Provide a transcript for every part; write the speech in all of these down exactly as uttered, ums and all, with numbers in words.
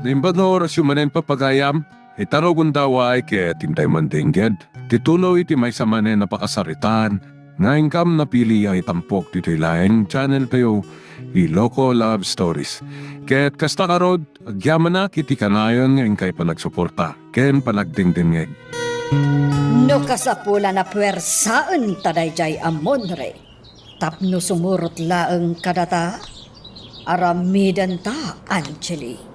Naimbag nga orasyo manen, papagayam, ita rugonda, uray ket intay mandengngeg ti tuloy ti maysa manen a pakasaritaan nga inkam napili a itampok ditoy laeng channel tayo, Iloko Love Stories. Ket kasta ngarud, agyamanak iti kanayon nga inkay panagsuporta ken panagdengdengngeg. No kasapulan a puwersaenta daydiay a Munray tapno sumurot laeng kadata, aramidenta, Angeli.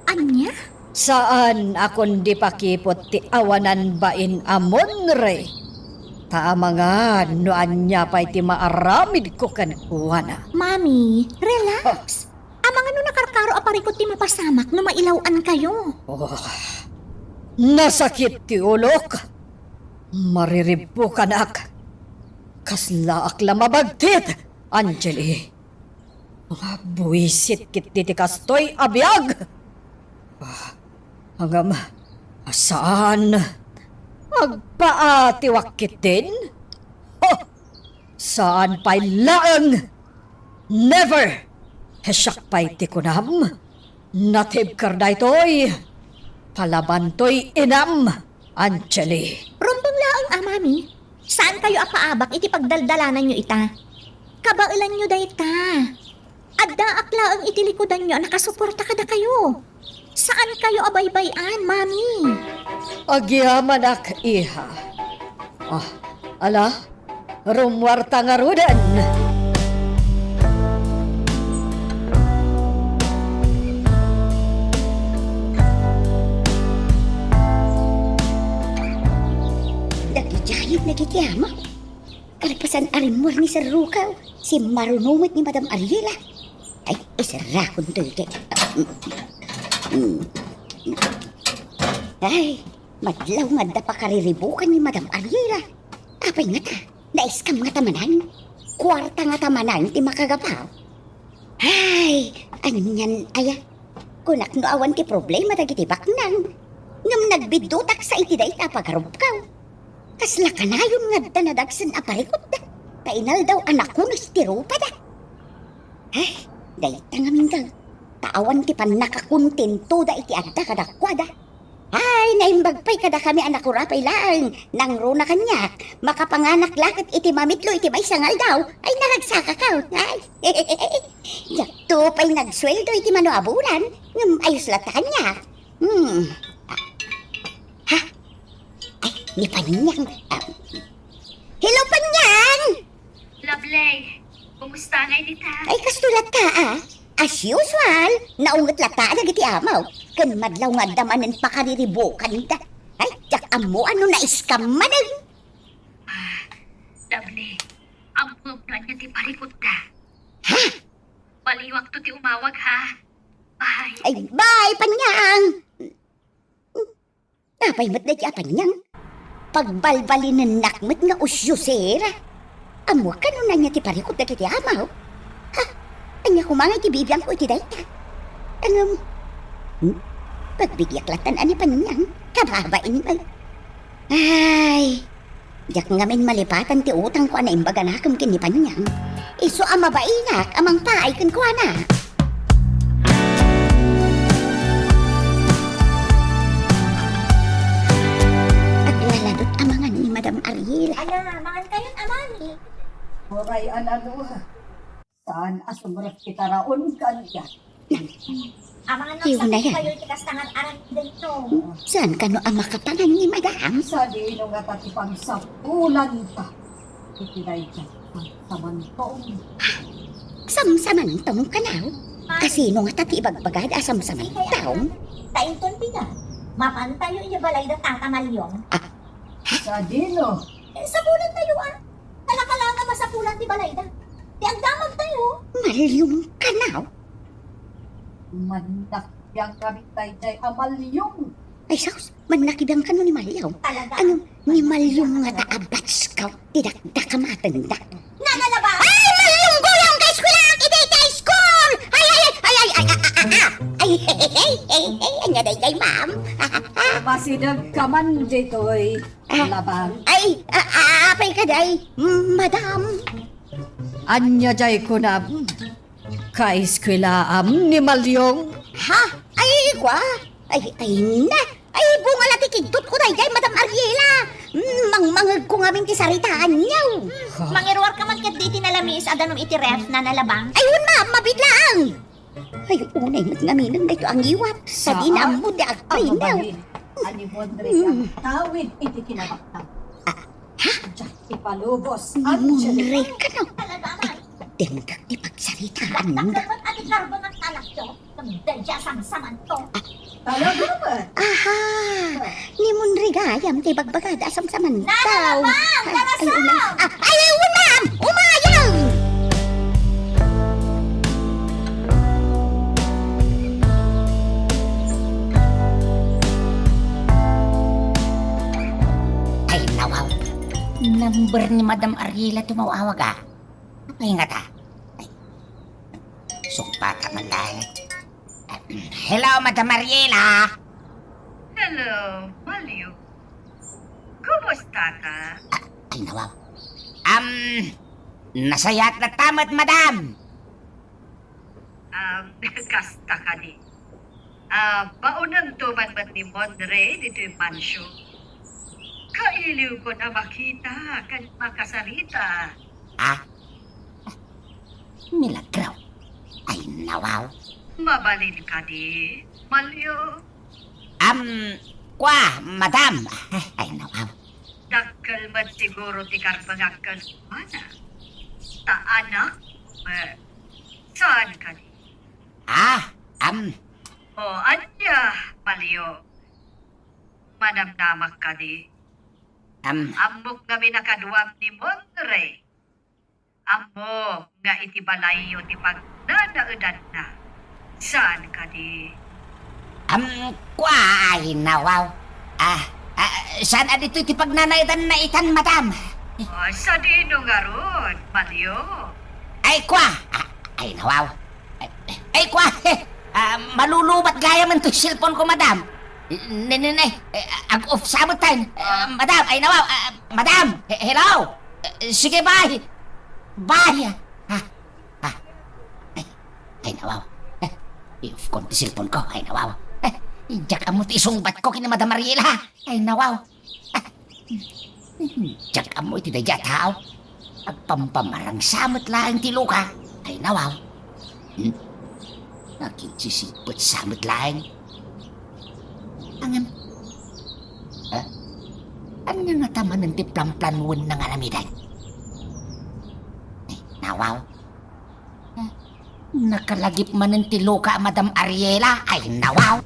Ania? Saan a kundi pakipot ti awanan bain a Munray. Ta amangan no ania pay ti maaramidko kenkuana. Mami, relax. Amangan no nakarkaro a parikut ti mapasamak no mailaw-ankayo. Oh, nasakit ti ulok. Mariribbukanak. Kaslaak la mabagtit, Angeli. Buisit ketdi ti kastoy a biag. Ah, ngem, saan? Agpaatiwak ketdin? Oh, saan pay laeng? Never! Siak pay ti kunam, natibker daytoy. Palabantoy inam, Angeli. Rumbeng laeng a, Mami. Saankayo a paabak iti pagdaldalananyo ita. Kabaelanyo dayta. Addaak laeng iti likudanyo a nakasuporta kadakayo. Saankayo a baybay-an, Mami. Agyamanak, iha. Ah, ala, rummuarta ngaruden. Dagiti ayat dagiti ama. Kalpasan a rimmuar ni Sir Rukaw, simmaruno met ni Madam Ariela. Ay, iserrakonto iti. Ay, madlaw nga adda pakariribukan ni Madam Ariela. Apay ngata, na-scam ngata manen? Kuarta ngata manen ti makagapu? Ay, anian aya? Kunak no awan ti problema dagiti baknang. Ngem nagbiddutak sa iti dayta a pagarupkaw. Kasla kanayon nga adda nadagsen a parikutda, ta inaldaw a nakunes ti rupada. Ay, dayta ngamin, ta awan ti pannakakontentoda iti adda kadakuada. Ay, naimbag pay kadakami a nakurapay laeng nangruna kaniak, makapanganak la ket iti mamitlo iti maysa nga aldaw, ay, naragsakakaw. Ay, diakto pay nagsueldo iti mano a bulan, ngem ayos latta kaniak. Hmm. Ha? Ay, ni Panyang. Ah. Hello, Panyang! Lovely, kumusta ngay dita? Ay, kasto latta, ah. As usual, naunget latta dagiti amaw. Ken madlaw nga adda manen pakariribukanda. Ay, diak ammo no na-scam manen. Ah, Lovely, ammom no ania ti parikutda. Ha? Baliwakto ti umawag, ha? Bye. Ay, bye, Panyang! Apay met dayta a Panyang? Pagbalbalinennak met nga usyusera. Ammoak no ania ti parikut dagiti amaw. Ha? Ania koma nga iti bibiangko iti dayta? Ngem, hmm? Pagbidiak latta ni Panyang. Kababain met. Ay, diak ngamin malipatan ti utangko a naimbaganakem ken ni Panyang. Isu a mabainak a mangpaay kenkuana. Aglaladot a mangan ni Madam Ariel. Ala, mangan kayon, Amani. Uray, ano, saan a sumrek ti taraon kaniak? Amangan. Iyo na yan. Kayo ti kastangan aran dito. Saan kano a makapangan ni Madam? Sadino ngata ti pangsapulanta iti dayta a samsamantong? Samsamantong kanaw? Asino ngata ti ibagbagada a samsamantong? Ta inton pina, mapantayo iti balay da Tata Malyong. Ah. Sadino? Eh, sapulantayo, ah. Kalakala nga masapulan ti balayda. Ti agdamagtayo. Malyong kanaw? Mannak biang kami daydiay a Malyong. Ay, sus, mannakibiang kano ni Malyong? Talaga? Ano, ni Malyong ngata a batch ka ti dakdak a matanda. Nanalaba! Ay, Malyong, goyang ka eskwela, iti high school! Ay, ay, ay, ay, ay, ay, ay, ay, ay, ay, ay, anya daydiay, ma'am? Masideg ka man ditoy. Ah, labang. Ay, a-, a-, apay kadi, Madam? Ania diay kunam? Kaeskwelaam ni Malyong? Ha? Ay, Kua? Ay, ay na! Ay, bunga la ti kidtot ko daydiay, Madam Ariela! Mm, mangmangeg ko ngamin ti saritaanyo. Mangiruar ka man ket di ti nalamiis a danum iti ref na nalabang. Ay, wen, ma'am, mabiit laeng! Ay, unay met ngaminen daytoy a ngiwat. Saan? Sadina ammo ti agpaynaw. Ani mo, Andres, ang tawid iti kinabaktan. Ah, ha? Diak ipalubos, Angelica. Munre ka, no? Ay, dengdek ti pagsaritaan. Dakkel met a ti karbon a talakyo, nagdaydi a samsamanto. Ah, Talaga ba? Aha! Ni Munre gayam ti bagbagada a samsamantaw. Nana, ma'am! Ay, ay, Darasaw! Ay, ay, ma'am! Umayam! Ay, nawaw. Number ni Madam Ariela ti maawag, ah. Apay ngata? Ay, sungpata man laeng. Hello, Madam Ariela. Hello, Malio. Kumusta ka? Ah, ay, nawaw. Um, nasayaat latta met, madam. Um, kasta kadi. Ah, baonanto man met ni Monre ditoy mansyon. Kailiwkon a makita ken makasarita. Ah? Milagro. Ay, nawaw. Mabalin kadi, Malio? Am, kua, madam. Ay, nawaw. Dakkel met siguro ti karbengak kenkuana. Ta anak, eh, saan kadi? Ah, am. O, ania, Malio? Manamnamak kadi? Am. Ammok ngamin a kaduam ni Monre. Ammo nga iti balayyo ti pagnanaedanna. Saan kadi? Am, kua, ay, nawaw. Ah, ah, saan a ditoy ti pagnanaedanna itan, madam? O, sadino ngarud, Malio? Ay, kua. Ah, ay, nawaw. Ay, ay, kua. Ah, malulubat gayam ti cellphone ko, madam. Ne, ne, ne. Eh, ag-off sa met tayo. Ah, madam, ay, nawaw. Ah, madam. He-, hello. Eh, sige, bye. Bye. Ah, ah. Ay, ay, nawaw. Eh, i-off ko ti cellphone ko. Ay, nawaw. Eh, diak ammo ti isungbat ko ken ni Madam Ariela. Ay, nawaw. Diak ammo iti daydiay a tao. Agpampamarangsa met laeng ti luka. Ay, nawaw. Hmm? Aginsisipetsa met laeng. Ngem, ah, ania ngata manen ti planplanuenna nga aramiden? Ay, nawaw. Nakalagip manen ti luka a Madam Ariela. Ay, nawaw!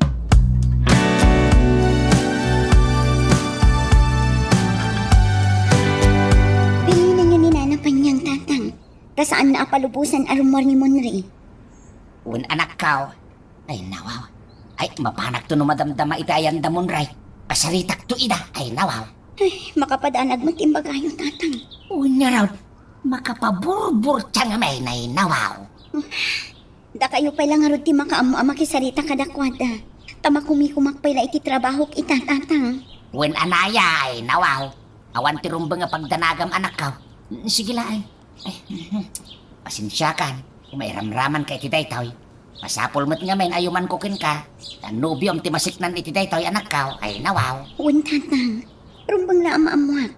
Bilinenyo ni Nana Panyang, Tatang, ta saanna a palubosan a rummuar ni Monre. Wen, anakko. Ay, nawaw. Ay, mapanakto no madamdama iti ayan da Monre. Pasaritakto ida. Ay, nawaw. Ay, makapadanag met ti imbagayo, Tatang. Wen ngarud, makapaburburtiang a mainainawaw. Dakayo pay la ngarud ti makaammo a makisarita kadakuada. Ta makumikumak pay la iti trabahok ita, Tatang. Wen, anaya, ay, nawaw. Awan ti rumbeng a pagdanagam, anakko. Sige la, ay. Ay, mhm. Pasensiakan, mairamramanka iti daytoy. Masapul met ngamin a yumanko kenka, ta nobiom ti masiknan iti daytoy, anakko. Ay, nawaw. Wen, Tatang. Rumbeng la a maammoak.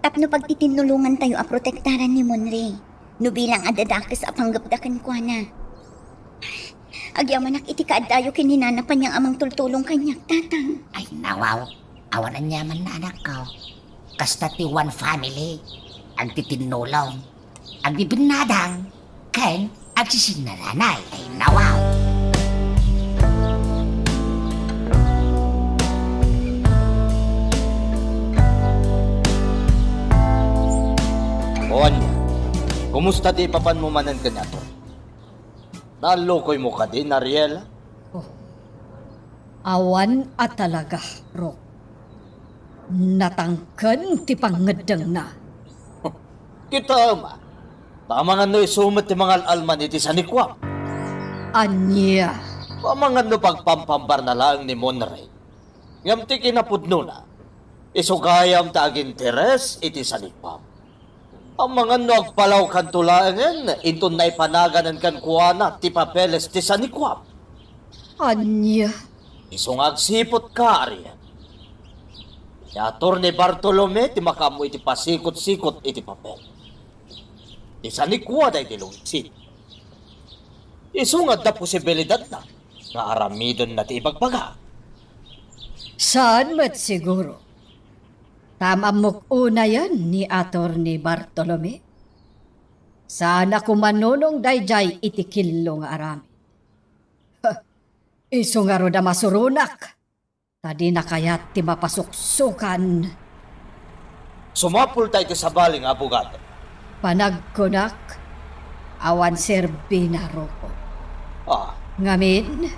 Tapno pagtitinulongantayo a protektaran ni Monre. No bilang a dadakes a panggepda kenkuana. Agyamanak iti kaaddayo ken ni Nana Panyang a mangtultulong kaniak, Tatang. Ay, nawaw. Awan aniamanna, anakko. Kasta ti one family. Agtitinnulong. Agbibinnadang. Ken agsisinnalaanay. Ay, nawaw. O ania, kumusta ti ipapanmo manen kaniato? Nallukoymo kadi, Ariel? Oh, awan a talaga, Rok. Natangken ti pangngeddengna. Kitaem, amangan no isu met ti mangal-alman iti sanikuam. Ania? Amangan no pagpampambarna laeng ni Monre. Ngem ti kinapudnona, isu gayam ti aginteres iti sanikuam. Amangan no agpalawkanto laengen inton naipanaganan kenkuana ti papeles ti sanikuam. Ania? Isu nga agsiputka, Ariel. Ni Attorney Bartolome ti makaammo iti pasikot-sikot iti papel. Ti sanikua daydi Luisito. Isu nga adda posibilidadna nga aramidenna ti ibagbaga. Saan met siguro. Ta am-ammok unayen ni Attorney Bartolome. Saan a kumanunong daydiay iti killo nga aramid. Ha, isu ngarud a masuronak, ta dina kayat ti mapasuksokan. Sumapulta iti sabali nga abogado. Panagkunak, awan serbina, Rufo. Ah. Ngamin,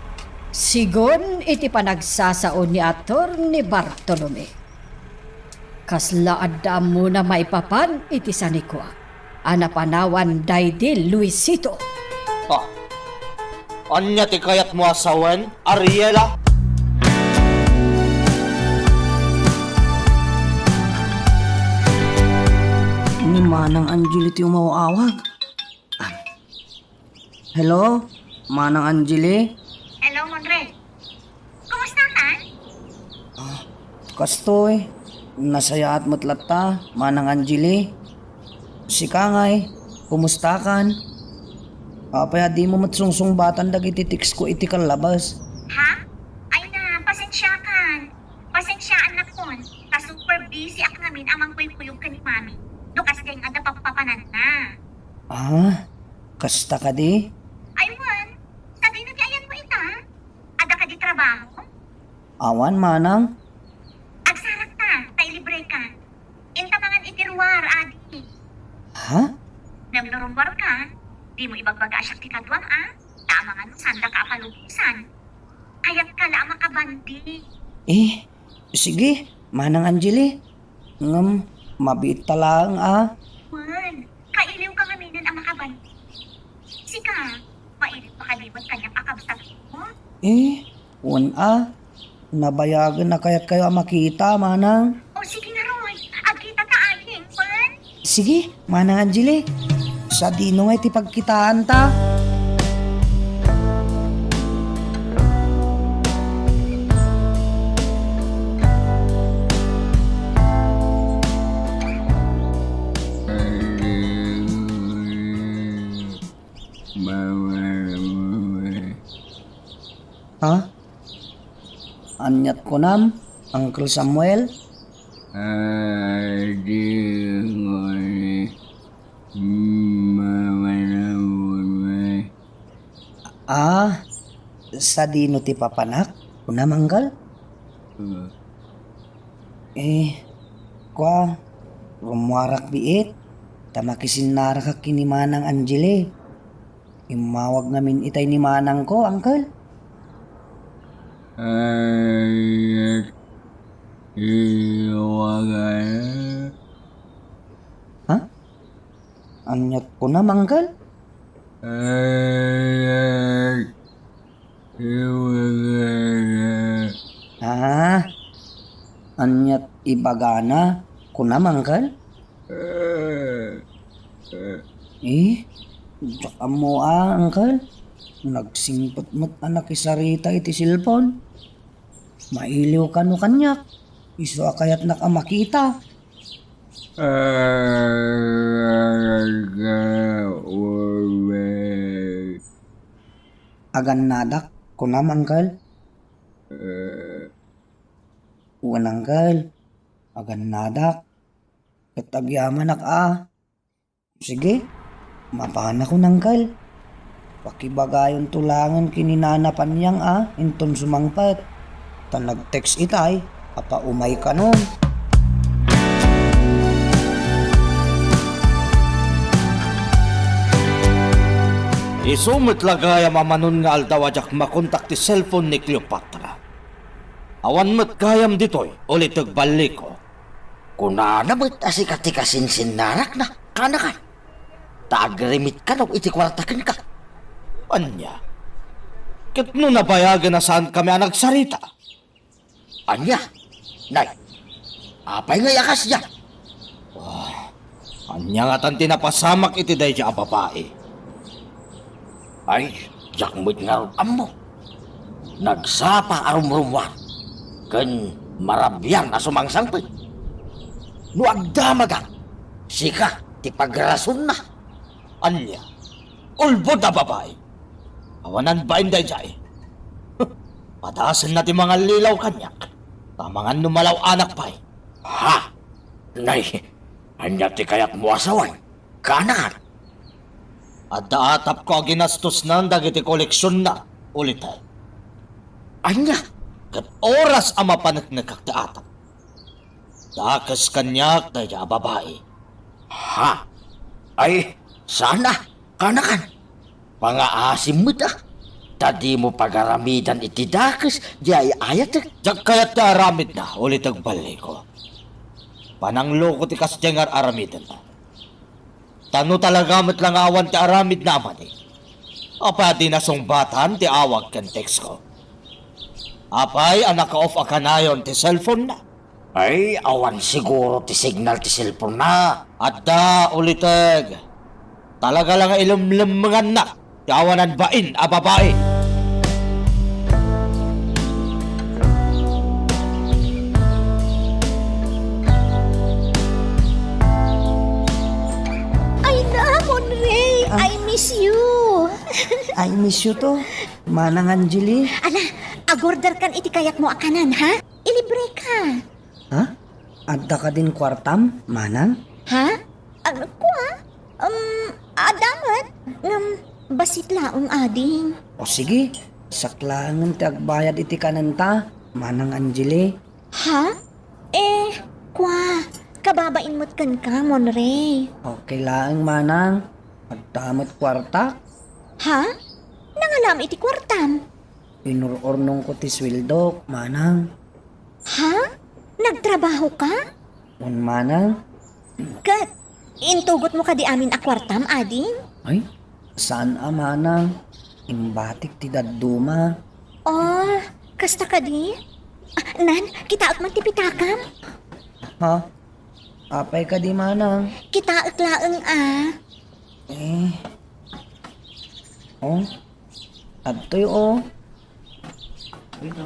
sigun iti panagsasao ni Attorney Bartolome, kasla adda ammona maipapan iti sanikua a napanawan daydi Luisito. Ah. Ania ti kayatmo a sawen, Ariela? Ni Manang Angeli ti umaw-awag. Ah. Hello, Manang Angeli? Hello, Monre. Kumusta ka? Ah, kastoy, nasayaat met latta, Manang Angeli. Sika ngay, kumusta kan? Apay a dimo met sungsungbatan dagiti text ko iti kallabas? Ha? Ay na, pasensiakan. Pasensiaannakon, ta super busy ak ngamin a mangkuykuyog ken ni Mami. No kasdiay nga adda pagpapananna. Ah, kasta kadi? Ay wen, sadino ti ayanmo ita? Adda kadi trabaho? Awan, manang. Agsarakta, ta ilibreka. Inta mangan iti ruar, adi. Ha? Ngem no rummuarka, dimo ibagbaga a siak ti kaduam, a? Ta amangan no saandaka a palubosan. Kayatka la a makabandi. Eh, sige, Manang Angeli. Ngem, mabiitta laeng, a? Wen, kailiwka ngaminen a makabandi. Sika, mailiwka kadi met kaniak a kabsatmo? Eh, wen a. Nabayagen a kayatkayo a makita, manang. O, sige ngarud, agkitata, wen? Sige, Manang Angeli. Sadino ngay ti pagkitaanta? Ha? Aniat kunam, Uncle Samuel? Adi, ngoni, mamanaw. Ah, sadino ti papanak? Kunam, Uncle? Eh, kua, rummuarak biit, ta makisinnarakak ken ni Manang Angeli. Immawag ngamin itay ni manangko, Uncle. Ay, iwagan. Ha? Aniat kunam, Uncle? Ay, ibagana. Ah, aniat ibagana kunam, Uncle? Eh, diak ammo a, Uncle. Nagsingpet met a nakisarita iti cellphone. Mailiw kano kaniak. Isu a kayatnak a makita. Agannadak, kunam, Uncle? Wen, Uncle. Agannadak. Ket agyamanak a. Sige, mapanakon, Uncle. Pakibagayonto laengen ken ni Nana Panyang a inton sumangpet. Ta nag-text itay a paumay kanon. Isu met la gayam a manon nga aldaw a diak makontak ti cellphone ni Cleopatra. Awan met gayam ditoy, uliteg balliko. Kunana met a sika ti kasinsinnarakna, kanakan. Ta agrimit kano iti kuarta kenka. Ania? Ket no nabayagen a saankami a nagsarita? Ania? Nay, apay ngay a kasdiay? Ah, ania ngatan ti napasamak iti daydiay a babai? Ay, diak met ngarud ammo. Nagsapa a rumrumuar ken marabian a sumangsangpet. No agdamagak, sika ti pagrasonna. Ania? Ulbod a babai. Awanan bain daydiay. Padasenna ti mangallilaw kaniak. Amangan no malaw-anak pay. Ha? Nay, ania ti kayatmo a sawen? Kaanakan? Adda atapko a ginastosnan dagiti koleksionna, uliten. Ania? Ket oras a mapaneknekak ti atap, dakes kaniak daydiay a babai. Ha? Ay, saan a. Kaanakan? Pangaasim met a. Ta dimo pagaramidan iti dakes diay ayatek. Diak kayat ti aramidna, uliteg balliko. Panangloko ti kasdiay nga ar-aramidenna. Ta no talaga met la nga awan ti aramidna a mani, apay a di nasungbatan ti awag ken textko? Apay a naka-off a kanayon ti cellphone-na? Ay, awan siguro ti signal ti cellphone-na. Adda, uliteg. Talaga la nga ilemlemmengannak ti awanan bain a babai. Ay na, Monray! Ah. I miss you! I miss you too, Manang Angeli. Ala, agorder kan iti kayatmo a kanan, ha? Ilibre ka. Ha? Adda kadin kuartam, Manang? Ha? Ano ko, ah? Um, adda met. Ngem, bassit laeng, ading. O sige, siak laengen ti agbayad iti kanenta, Manang Angeli. Ha? Eh, kwa, kababain met kenka, Monray. Okay laeng, Manang. Adda met kuartak. Ha? Nangalam iti kuartam? Inur-urnongko ti sueldok, Manang. Ha? Nagtrabaho ka? Wen, Manang. Ket, intugotmo kadi amin a kuartam, ading? Ay, saan a, Manang. Imbatik ti dadduma. Oh, kasta kadi? Ah, nan, kitaek man ti pitakam. Ha? Apay kadi, Manang? Kitaek laeng, ah. Eh. Oh, adtoy, oh.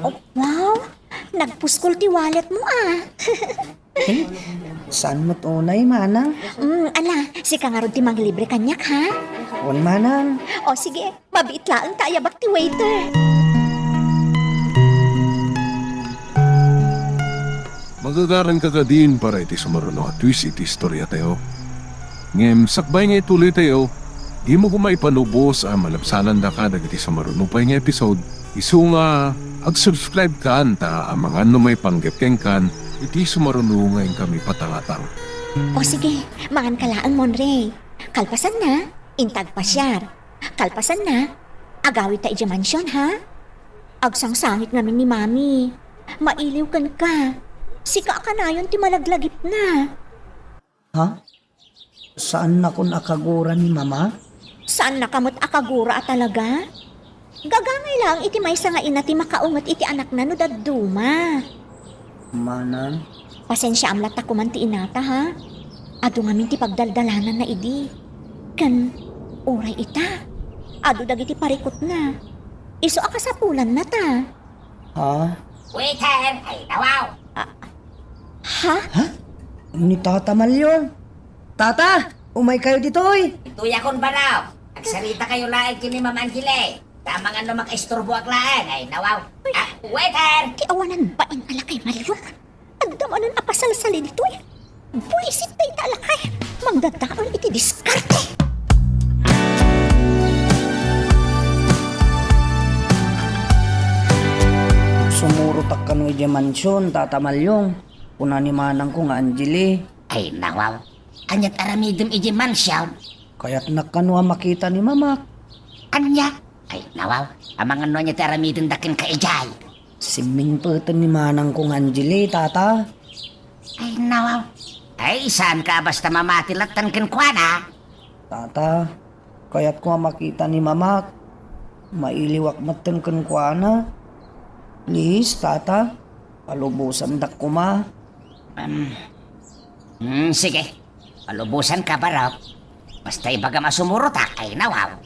Oh, wow! Nagpuskol ti wallet mo, ah. Eh, saan met unay, Manang? Mm, ala, sika ngarud ti manglibre kaniak, ha? Wen, Manang. O, sige, mabiit laeng ta ayabak ti waiter. Magagaranka kadin para iti sumaruno a twist iti istoriatayo. Ngem sakbay nga ituloytayo, dimo koma ipalubos a malabsanandaka dagiti sumaruno pay nga episode, isu nga ag-subscribe kan ta amangan no maipanggep kenkan iti sumaruno nga inkami patangatang. O sige, mangan ka laeng, Monray. Kalpasanna, inta agpasiar. Kalpasanna, agawidta idiay mansion, ha? Agsangsangit ngamin ni Mami. Mailiw kenka. Sika a kanayon ti malaglagipna. Ha? Saannakon a kagura ni Mama? Saannaka met a kagura a talaga? Gagangay laeng iti maysa nga ina ti makaunget iti anakna no dadduma. Manang. Pasensiaam latta koman ti inata, ha? Adu ngamin ti pagdaldalananna idi. Ken, uray ita, adu dagiti parikutna. Isu a kasapulanna ta. Ha? Waiter! Ay, nawaw! Ah, ha? Ha? Ni Tata Malyong? Tata, umay kayo ditoy! Ditoyakon, baro. Agsarita kayo laeng ken ni Ma'am Angeli. Ta amangan no makaisturboak laeng. Ay, nawaw. Ah, waiter! Ti awanan bain a lakay, Malyong. Adda manen a pasalsali ditoy. Buisit dayta a lakay. Mangdadael iti diskarte. Sumurotak kano idiay mansion, Tata Malyong. Kuna ni manangko nga Angeli. Ay, nawaw. Ania't aramidem idiay mansion? Kayatnak kano a makita ni Mamak. Ania? Ay, nawaw. Amangan no ania ti aramidenda kenka idiay. Simmingpeten ni manangko nga Angeli, Tata. Ay, nawaw. Ay, saanka a basta mamati latta kenkuana? Tata, kayatko a makita ni Mamak. Mailiwak metten kenkuana. Please, Tata, palubosandak koma. Um, hmm, sige. Palubosanka, barok. Basta ibagam a sumurotak, ay nawaw.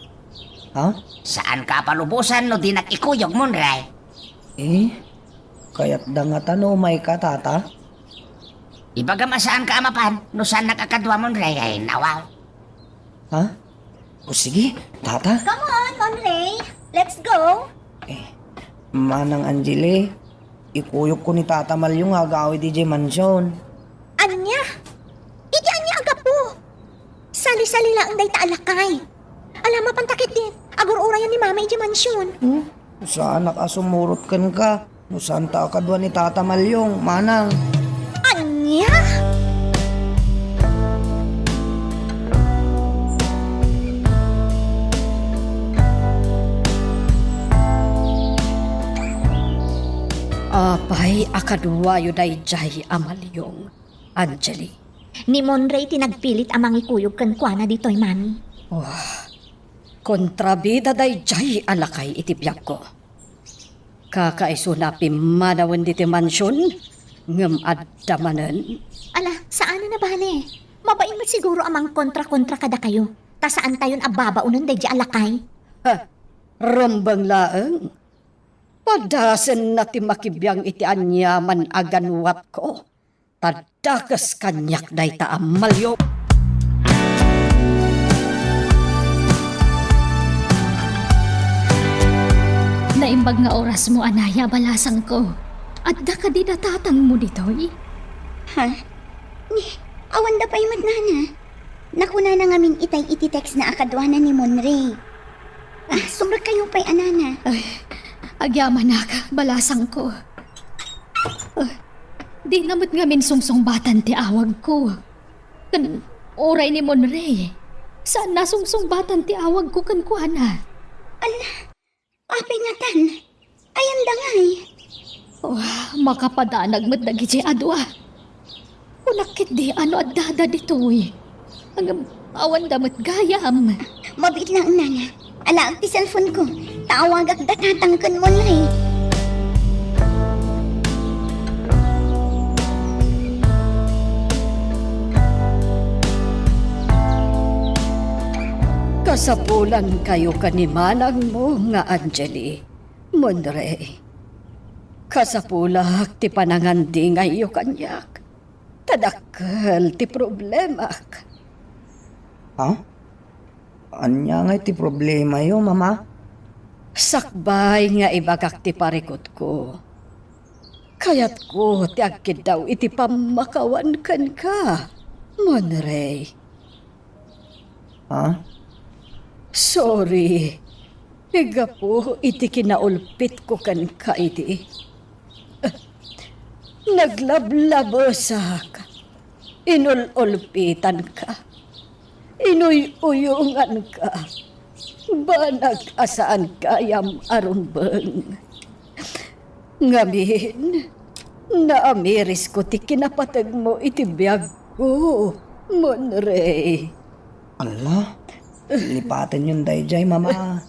Ha? Saanka a palubosan no dinak ikuyog, Monray. Eh, kayatda ngata no umayka, Tata? Ibagam a saanka a mapan no saannak a kaduamon, Ray, ay nawaw. Ha? O sige, Tata. Come on, Monray. Let's go. Eh, Manang Angeli, ikuyogko ni Tata Malyong nga agawid idiay mansion. Ania? Iti ania a gapu? Sali-sali laeng dayta a lakay. Ala, mapanta ketdi, agur-urayan ni Mama idiay mansion. Hmm? Saanak a sumurot kenka no saanta a kadua ni Tata Malyong, Manang. Ania? Apay a kaduayo daydiay a Malyong, Angeli? Ni Monray ti nagpilit a mangikuyog kenkuana ditoy, Mami. Wah, kontrabida daydiay a lakay iti biagko. Kakaisuna a pimmanawen ditoy mansion, ngem adda manen. Ala, saan a nabale. Mabain met siguro a mangkontra-kontra kadakayo, ta saantayon a babaonen daydiay a lakay. Ha, rumbeng laeng. Padasenna ti makibiang iti aniaman a ganuatko. Ta dakes kaniak dayta a Malyong. Naimbag nga orasmo, anaya, balasangko. Adda kadi datatangmo ditoy? Ha? Ni, awanda pay met, nana. Nakunana ngamin itay iti textna a kaduana ni Monray. Ah, sumrekkayo pay, a nana. Ay, agyamanak, balasangko. Ah, dina met ngamin sungsungbatan ti awagko. Ken uray ni Monray, saanna a sungsungbatan ti awagko kenkuana. Ala, apay ngatan? Ayanda ngay? Oh, makapadanag met dagiti a dua. Kunak ketdi a no addada ditoy. Ngem awanda met gayam. Mabiit laeng, nana. Alaek ti cellphone-ko. Ta awagak datatang ken Monray. Kasapulankayo ken ni manangmo nga Angeli. Monray, kasapulak ti panangandingayyo kaniak, ta dakkel ti problemak. Ha? Ania ngay ti problemayo, Mama? Sakbay nga ibagak ti parikutko, kayatko ti agkiddaw iti pammakawan kenka, Monray. Ha? Sorry. Gapu iti kinaulpitko kenka idi. Naglablabesak. Inul-ulpitanka. Inuy-uyonganka. Banag a saan gayam a rumbeng. Ngamin, naamirisko ti kinapategmo iti biagko, Monray. Ala, lipatenyon daydiay, Mama.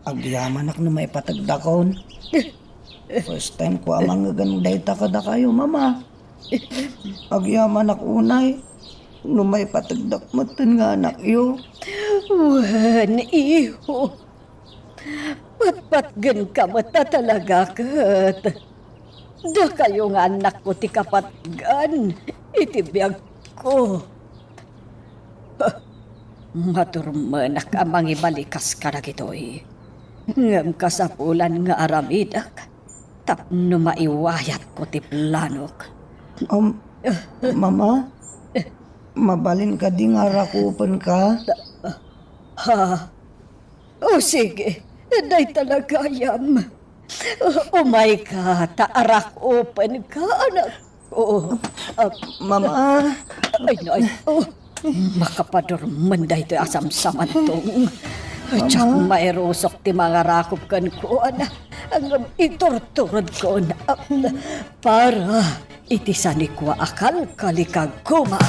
Agyamanak no maipategdakon. First time ko a mangngegana dayta kadakayo, Mama. Agyamanak unay no maipategdak metten nga anakyo. Wen, iho. Patpatgenka met a talaga ket. Dakayo nga annakko ti kapatgan iti biagko. Madurmenak a mangibalikas kadagitoy. Ngem kasapulan nga aramidak tapno maiwayatko ti planok. Um, Mama, mabalin kadi nga arakupenka? Ha? O sige, dayta la gayam. Umayka, ta arakupenka, anakko. Ah, Mama. Ay, ay, oh. Makapadurmen daytoy a samsamantong. Diak mairusok ti mangarakop kenkuana. Ngem iturturodkon, ah, para iti sanikua a kalkalikagkoma.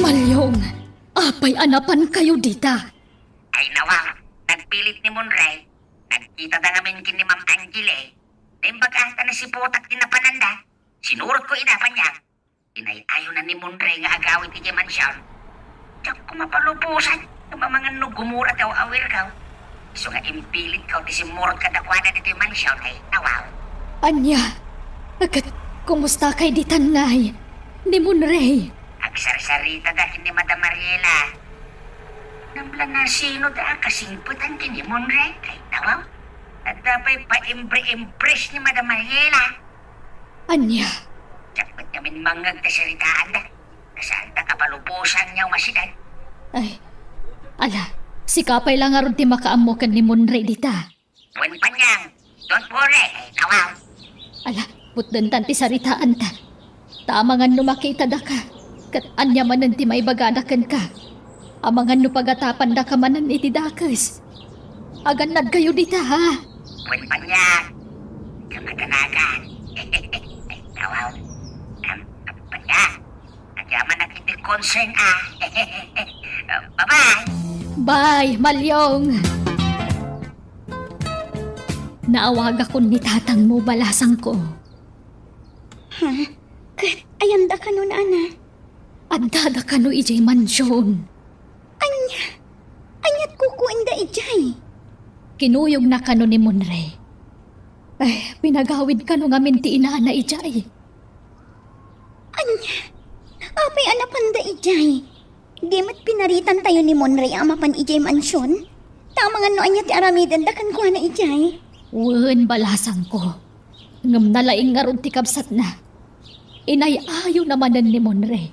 Malyong, apay a napankayo dita? Ay, nawa, nagpilit ni Monray. Nagkitada ngamin ken ni Ma'am Angeli. Naimbag a ta nasiputak ti napananda. Sinurotko ida paniak. Inay-ayona ni Monray nga agawid idiay mansion. Diak ko mapalubosan nga mamangan no gumura ti aw-awirkaw. Isu nga impilitkaw ti simmurot kadakuada ditoy mansion, ay, nawaw. Ania? Ket kumusta kay ditan ngay ni Monray? Agsarsarita da ken ni Madam Mariela. Namla nasino da a kasingpetan ken ni Monray, ay, nawaw. Adda pay paimbre-imbres ni Madam Mariela. Ania? Diak met ngamin mangngeg ta saritaanda. Saan ta kapalubosan nga umasidan. Ay, ala, sika pay la ngarud ti makaammo ken ni Monray dita. Wen paniang, don't worry, ay, nawaw. Ala, putdentan ti saritaanta. Ta amangan no makitadaka, ket ania manen ti maibagada kenka? Amangan no pagatapandaka manen iti dakes. Agannadkayo dita, ha? Wen paniang, kamatanagan. Ay, nawaw. Am, am, paniang. Agyamanak iti concern, ah. Bye-bye. Bye, Malyong. Naawagakon ni tatangmo, balasangko. Ha? Ket ayanda kano, nana? Addada kano idiay mansion. Ania? Aniat kukuenda idiay? Kinuyogna kano ni Monray. Ay, pinagawid kano ngamin ti inana idiay. Ania? Apay a napanda idiay? Di met pinaritantayo ni Monray a mapan idiay mansion? Ta amangan no ania ti aramidenda kenkuana idiay? Wen, balasangko. Ngem nalaing ngarud ti kabsatna. Inay-ayona manen ni Monray.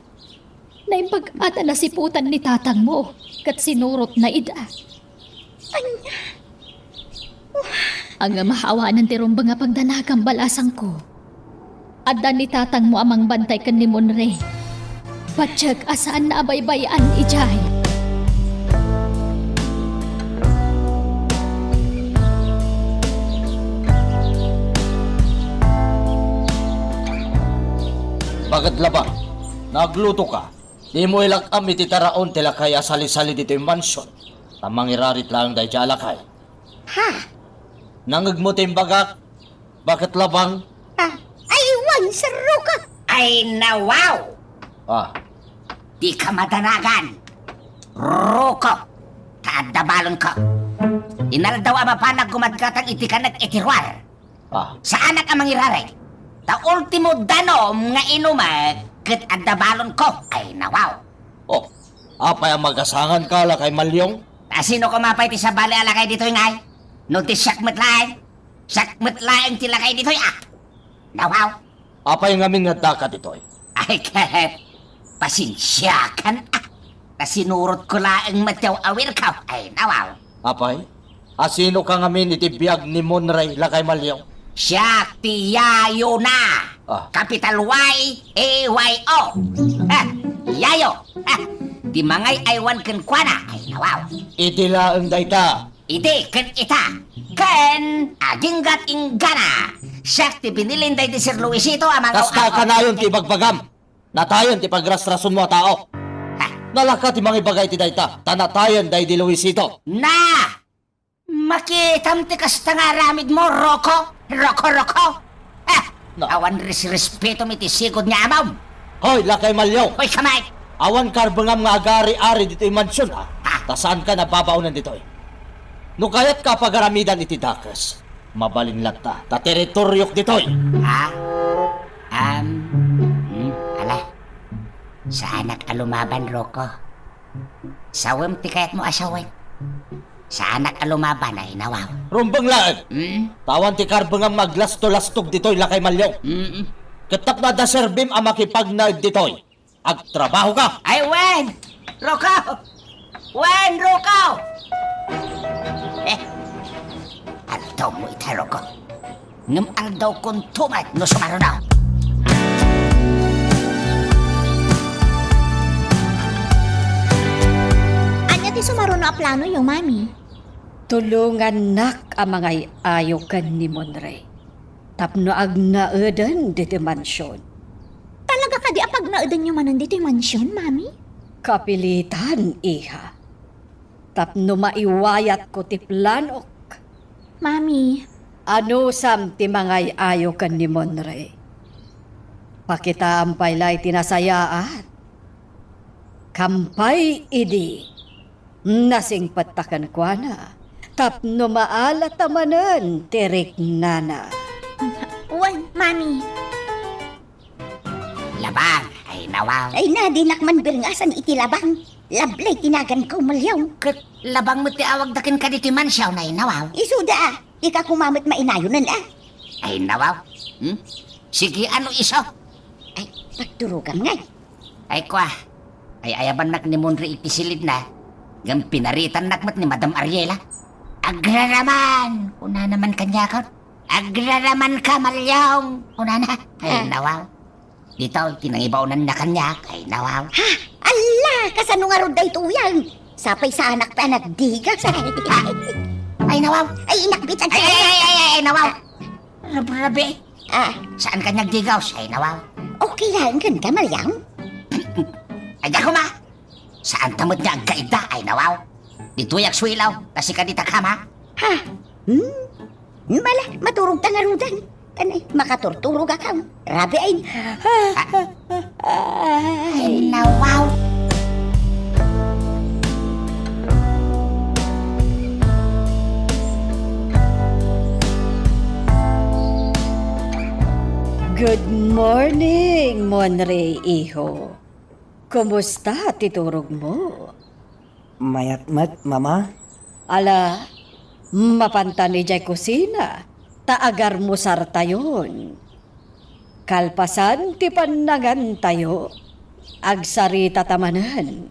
Naimbag-at a nasiputan ni tatangmo, ket sinurotna ida. Ania? Ngem awanen ti rumbeng a pagdanagam, balasangko. Adda ni tatangmo a mangbantay ken ni Monray. Patiek a saanna a baybay-an idiay. Bakit labat? Nagluto ka? Dimo ilak-am iti taraon ti lakay a sali-sali ditoy mansion, ta mangirarit laeng daydiay a lakay. Ha? Nangngegmo ti imbagak? Bakit labang? Ah, ay, wen, Sir Rocco. Ay, nawaw! Ah. Dika madanagan, Rocco, ta adda balonko. Inaldaw a mapanak gumadgatang iti kanek iti ruar. Ah. Saanak a mangirarit. Ta ultimo danom nga inumek ket adda balonko. Ay, nawaw. Oh, apay a magasangan ka, lakay Malyong? Ta sino koma pay ti sabali a lakay ditoy ngay? No di siak met laeng, siak met laeng ti lakay ditoy, ah. Nawaw. Apay ngamin nga addaka ditoy? Ay, ket, pasensiakan, ah. Ta sinurotko laeng met ti aw-awirko. Ay, nawaw. Apay? A sino ka ngamin iti biag ni Monray, lakay Malyong? Siak ti yayona. Ah. Capital Y A Y O. Ah, yayo. Ah, ti mangay-aywan kenkuana. Ay, nawaw. Idi laeng dayta. Idi ken ita. Ken aginggat inggana. Siak ti binilin daydi Sir Luisito a mangaw-, kasta kanayon ti ibagbagam. Natayen ti pagrasrasonmo a tao. Ha? Nalaka ti mangibaga iti dayta, ta natayen daydi Luisito. Na! Makitam ti kasta nga aramidmo, Rocco? Rocco, Rocco? Ah! No. Awan resrespetom iti sigud nga amom. Hoy, lakay Malyong! Hoy, kamay! Awan karbengam nga agari-ari ditoy mansion, ha? Ha? Ta saanka nababaonan ditoy. No kayatka a pagaramidan iti dakes, mabalin latta ta teritoriok ditoy. Ha? Am, hmm, ala. Saanak a lumaban, Rocco. Sawem ti kayatmo a sawen. Saanak a lumaban, ay, nawaw. Rumbeng laeng. Mm. Ta awan ti karbengam nga aglasto-lastog ditoy, lakay Malyong. Mm. Ket tapno adda serbim a makipagnaed ditoy, agtrabahoka. Ay, wen! Rocco! Wen, Rocco! Eh, aldawmo ita, Rocco. Ngem aldawkonto met no sumaruno. Ania ti sumaruno a planoyo, Mami? Tulongannak a mangay-ayo ken ni Monray tapno agnaeden diti mansion. Talaga kadi a pagnaedenyo manen ditoy mansion, Mami? Kapilitan, iha. Tapno maiwayatko ti planok. Mami. Anusam ti mangay-ayo ken ni Monray? Pakitaam pay la iti nasayaat. Kampay idi, nasingpetta kenkuana tapno maala ta manen ti riknana. Wen, Mami. Labang, ay nawaw. Ay na, dinak man birngasan iti Labang. Lablay ti naganko, Malyong. Ket Labang met ti awagda kenka ditoy mansion, ay nawaw. Isuda, a. Dika koma met mainayonen, a. Ay nawaw. Hmm? Sige, ano isu? Ay, pagturogam ngay. Ay, kua. Ay, ayabannak ni Monray iti silidna. Ngem pinaritannak met ni Madam Ariela. Agraraman! Kunana man kaniakon. Agraraman ka, Malyong! Kunana. Ay, ah, nawaw. Ditoy ti nangibaonanna kaniak. Ay, nawaw. Ha? Alla! Kasano ngarud daytoyen? Sapay saanak pay a nagdigas. Ay, nawaw. Ay, inakbitan. Ay, ay, ay, ay, ay, nawaw. Rabrabi. Ah. Saan ka nagdigaw? Ay, nawaw. Okay lang, ganda, Malyong. Ay, dako ma. Saan ta met nga agkaidda? Ay, nawaw. Ditoy agsuilaw, ta sika dita kama. Ha? Hmm? Mala, maturog ta ngaruden. Tanay, makaturturog a kam. Rabi ay. Ay, nawaw. Good morning, Monray, iho. Kumusta ti turogmo? Mayat met, Mama. Ala, mapantan idiay kusina, ta agarmusartayon. Kalpasan ti pannangantayo, agsaritata manen.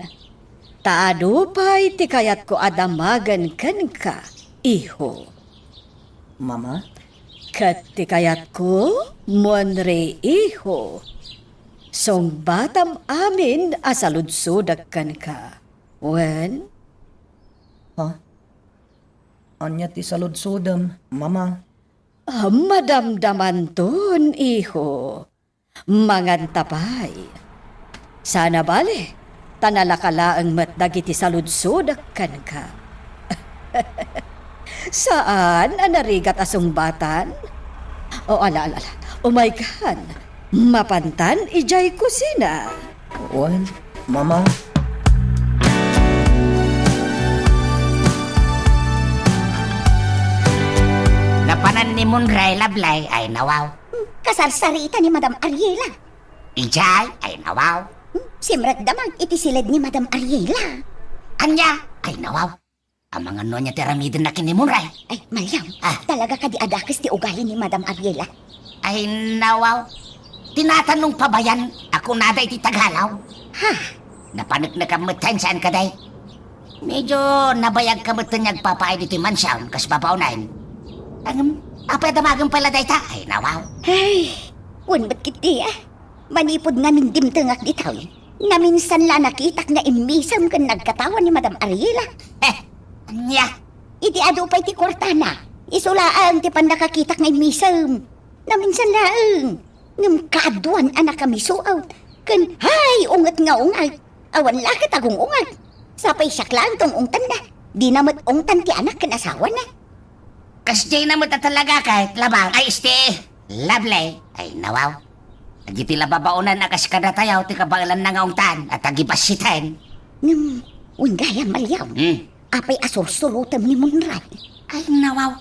Ta adu pay ti kayatko a damagen kenka, iho. Mama? Ket ti kayatko, Monray, iho, sungbatam amin a saludsodek kenka. Wen? Ha? Ania ti saludsodem, Mama? Ah, madamdamanton, iho. Manganta pay. Saan a bale, ta nalaka laeng met dagiti saludsodek kenka. Saan a narigat a sungbatan? O, ala, ala, ala. Umaykan. Mapantan idiay kusina. Wen, Mama. Napanan ni Monray, Lablay, ay nawaw. Kasarsarita ni Madam Ariela. Idiay, ay nawaw. Simrekda man iti siled ni Madam Ariela. Ania, ay nawaw. Amangan no ania ti aramidenna ken ni Monray. Ay, Malyong, ah, talaga kadi a dakes ti ugali ni Madam Ariela? Ay, nawaw. Tinatanong pabayan a kunada iti Tagalaw. Ha? Napaneknekam metten, saan kadi? Medyo nabayagka metten nga agpapaay ditoy mansion, kas babaonen. Ngem, apay a damagen pay la dayta? Ay, nawaw. Ay, wen met ketdi, ah. Manipud ngamin dimtengak ditoy, naminsan la nakitak nga immisem ken nagkatawa ni Madam Ariela. Eh, ania? Iti adu pay ti kuartana, isu laeng ti pannakakitak nga immisem. Naminsan laeng. Ngem kaaduan a nakamisuot. Ken hay, unget nga unget. Awan la ket agung-unget. Sapay siak laeng ti ung-ungtanna. Dina met ungtan ti anak ken asawana. Kasdiayna met a talaga ket, Labang, ay, este, Lovely, ay, nawaw. Dagiti la babaonen a kas kadatayo ti kabaelanna nga ungtan a tagibassiten. Ngem, wen gayam, Malyong. Hmm. Apay a sursurotem ni Monray? Ay, nawaw.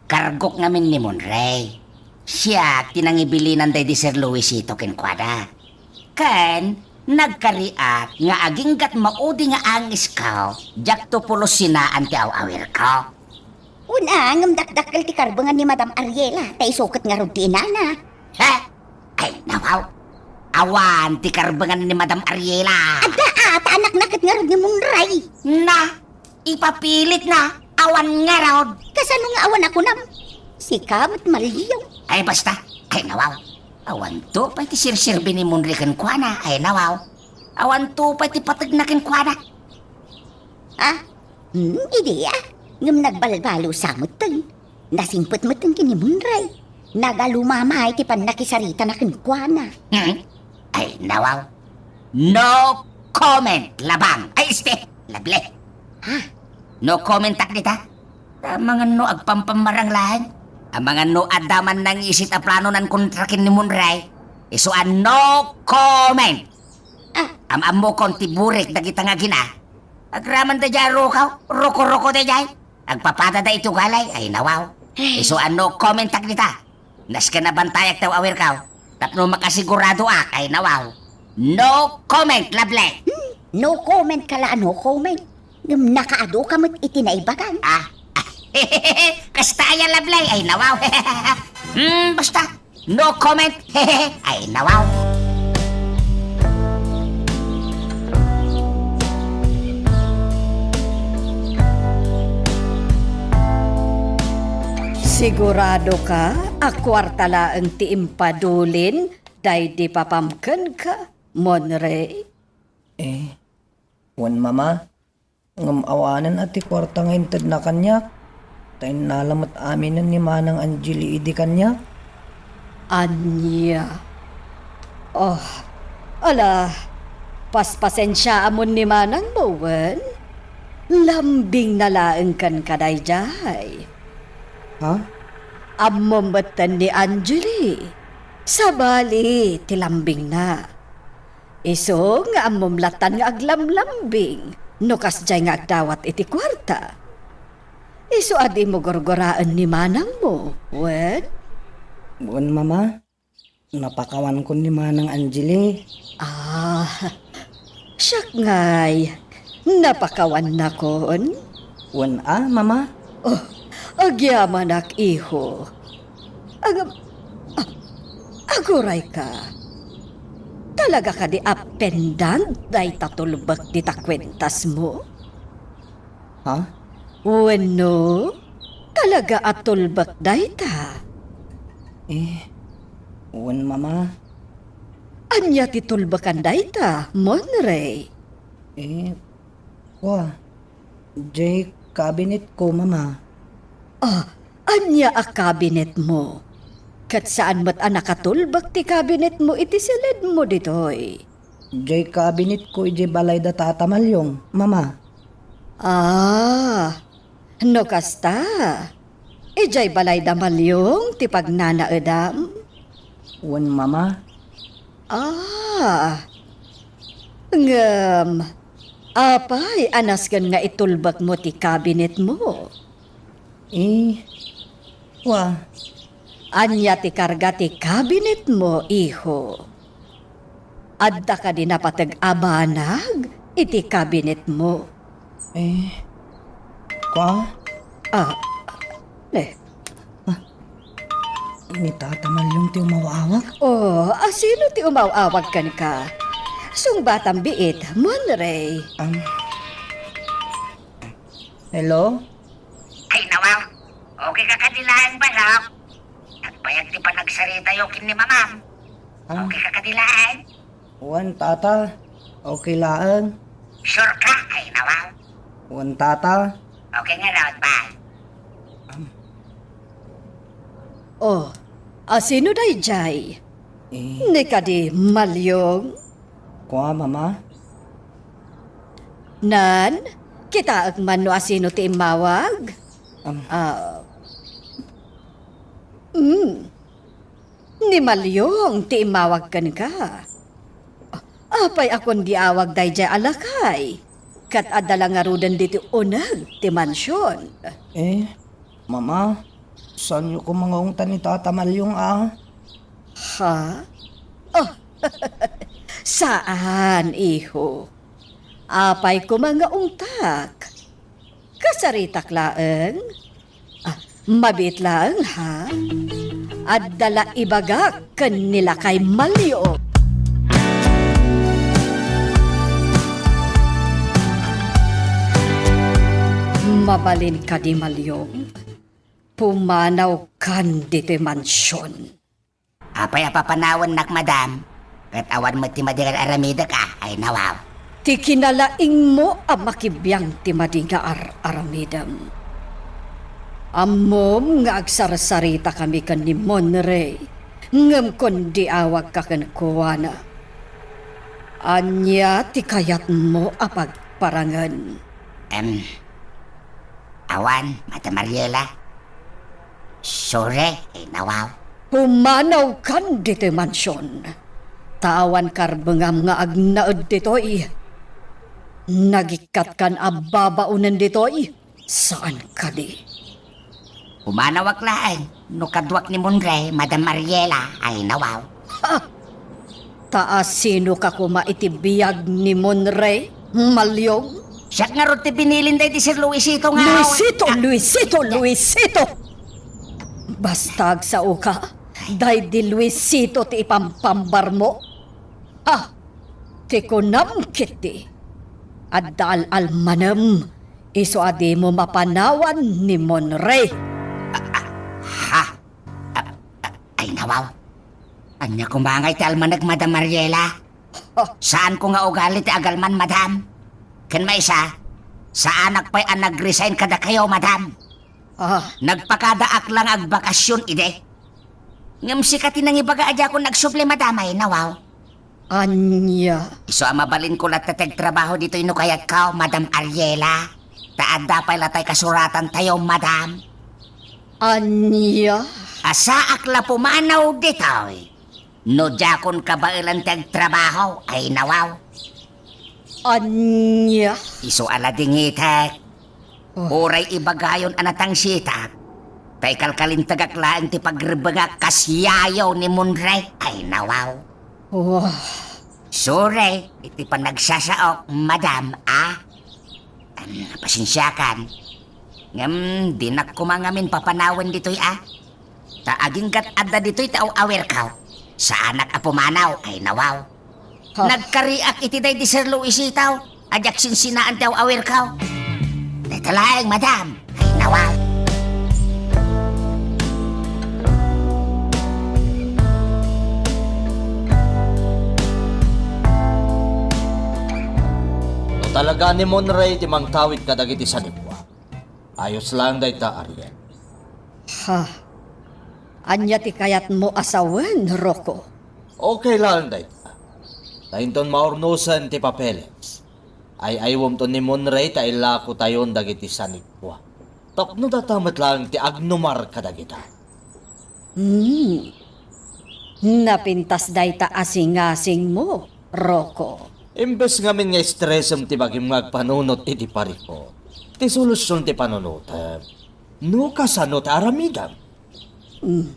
Kargok ngamin ni Monray. Siak ti nangibilinan daydi Sir Luisito kenkuana. Ken nagkariak nga aginggat maudi nga angesko, diakto pulos sinaan ti aw-awirko. Wen a, ngem dakdakkel ti karbengan ni Madam Ariela, ta isu ket ngarud ti inana. He? Ay, nawaw. Awan ti karbengan ni Madam Ariela. Adda a, ta anakna ket ngarud ni Monray. Na, ipapilitna, awan ngarud. Kasano nga awan a kunam? Sika met, Malyong. Ay, basta. Ay, nawaw. Awanto pay ti serserbi ni Monray kenkuana. Ay, nawaw. Awanto pay ti pategna kenkuana. Ah? Hmm, idi, ah. Ngem nagbalbaliw sa metten. Nasingpet metten ken ni Monray. Nagalumamay ti pannakisaritana kenkuana. Hmm? Ay, nawaw. No comment, Labang. Ay, este, Lovely. Ha? No comment-ak dita. Amangan no agpampammarang laeng. Amangan no adda man nangisit a plano nan kontra ken ni Monray. Isu a no comment. Ah, Am-ammokon ti burik dagita nga agina. Agraman daydiay a rukaw, ruko-ruko daydiay. Agpapadada iti ugalay, ay nawaw. Ay. Isu a no comment-ak dita. Nasken a bantayak ti aw-awirkaw. Tapno makasiguradoak, ay nawaw. No comment, Lovely. Hmm, no comment ka la, no comment. Ngem nakaadu ka met iti naibagam. Ah. Kasta aya, Lovely, ay nawaw. Hmm, basta. No comment. Ay, nawaw. Sigurado ka a kuarta laeng ti impadulin daydi papam kenka, Monrey? Eh, wen, Mama. Ngem awanen a ti kuarta nga intedna kaniak, ta innala met aminen ni Manang Angeli idi kaniak. Ania? Oh, ala, paspasensiaamon ni manangmo wen? Lambingna laeng kenka daydiay. Ha? Ammom metten ni Angeli. Sabali ti lambingna. Isu nga ammom lattan nga aglamlambing no kasdiay nga agdawat iti kuarta. Isu a dimo gurguraen ni manangmo, wen? Wen, Mama. Napakawankon ni Manang Angeli. Ah, siak ngay, napakawannakon? Wen a, Mama. Oh, agyamanak, iho. Agam-, ah, aguray ka. Talaga kadi a pendant dayta tulbek dita kuentasmo? Ha? Wenno, talaga a tulbek dayta? Eh, wen, Mama. Ania ti tulbekan dayta, Monrey? Eh, kua, jay kabinetko, Mama. Ah, ania a kabinetmo? Ket saan met a nakatulbek ti kabinetmo iti siledmo ditoy. Jay kabinetko idiay balay da Tata Maliong, Mama. Ah, no kasta, idiay balay da Maliong ti pagnanaedam? Wen, Mama. Ah, ngem, apay a nasken nga itulbekmo ti kabinetmo? Eh, wa. Ania ti karga ti kabinetmo, iho? Adda kadi napateg a banag iti kabinetmo? Eh, kwa? Ah, eh. Ah, ni Tata Maliong ti umaw-awag? Oh, asino ti umaw-awag kenka? Sungbatam biit, Monrey. Um, Hello? Ay, nawaw. Okay ka kadi laeng, balak? Nagbayag ti panagsaritayo ken ni Mamam. Ah. Okay ka kadi laeng? Wen, Tata. Okay laeng. Sure ka? Ay, nawaw. Wen, Tata. Okay ngarud, bye. Am. Oh, asino daydiay? Eh. Ni kadi Maliong? Kua, Mama? Nan, kitaek man no asino ti immawag? Am. Ah. Mm. Ni Maliong ti immawag kenka. Apay a kundi awag daydiay a lakay? Ket adda la ngaruden ditoy uneg ti mansion. Eh, Mama, saanyo koma nga ungtan ni Tata Maliong a? Ha? Oh, saan, iho. Apay koma nga ungtak? Kasaritak laeng? Ah, mabiit laeng, ha? Adda la ibagak ken ni lakay Maliong. Mabalin kadi, Maliong? Pumanawkan ditoy mansion. Apay a papanawennak, madam? Ket awan met ti madi nga ar-aramidek a, ay nawaw. Ti kinalaingmo a makibiang ti madi nga ar-aramidem. Ammom nga agsarsaritakami ken ni Monrey, ngem kundi awagka kenkuana. Ania ti kayatmo a pagparangen? Em, awan, Madam Mariela. Sorry, ay nawaw. Pumanawkan ditoy mansion. Ta awan karbengam nga agnaed ditoy. Nagikkat kan a babaonen ditoy. Saan kadi? Pumanawak laeng no kaduak ni Monre, Madam Ariela, ay nawaw. Ha! Ta asino ka koma iti biag ni Monre, Malyong? Siak ngarud ti binilin daydi Sir Luisito nga Luisito, Luisito, Luisito! Basta agsao ka, daydi Luisito ti ipampambarmo. Ha! Ti kunam ketdi, adda al-almanem, isu a dimo mapanawan ni Monre. Ha? A-, a-, ay, nawaw. Ania koma ngay ti almanek, Madam Ariela? Ha? Saanko nga ugali ti agalman, Madam. Ken maysa, saanak pay a nag-resign kadakayo, Madam. Ah. Nagpakadaak la nga agbakasyon idi. Ngem sika ti nangibaga a diakon agsubli, Madam, ay nawaw. Ania? Isu a mabalinko latta ti agtrabaho ditoy no kayatko, Madam Ariela. Ta adda pay latay kasuratantayo, Madam. Ania? A saak la pumanaw ditoy no diakon kabaelan ti agtrabaho, ay nawaw. Ania? Isu a ladingitek. Oh. Uray ibagayon a natangsitak, ta ikalkalintagak laeng ti pagrebengak kas yayo ni Monre, ay nawaw. Oh. Sorry iti panagsasaok, Madam, a. Em, pasensiakan. Ngem, dinak koma ngamin papanawen ditoy, a. Ta aginggat adda ditoy ti aw-awirko. Saanak a pumanaw, ay nawaw. Ha? Nagkariak iti daydi Sir Luisito a diak sinsinaan ti aw-awirko. Dayta laeng, Madam, ay nawaw. No talaga ni Monre ti mangtawid kadagiti sanikua, ayos lang dayta, Ariel. Ha? Ania ti kayatmo a sawen, Rocco? Okay lang dayta. Ta inton maurnosen ti papeles, ay-aywemton ni Monre ta ilakotayon dagiti sanikua. Tapno data met lang ti agnumar kadagita. Hmm. Napintas dayta a singasingmo, Rocco. Imbes ngamin nga estresem ti bagim nga agpanunot iti parikut, ti solusion ti panunotem. No kasano ti aramidem? Hmm.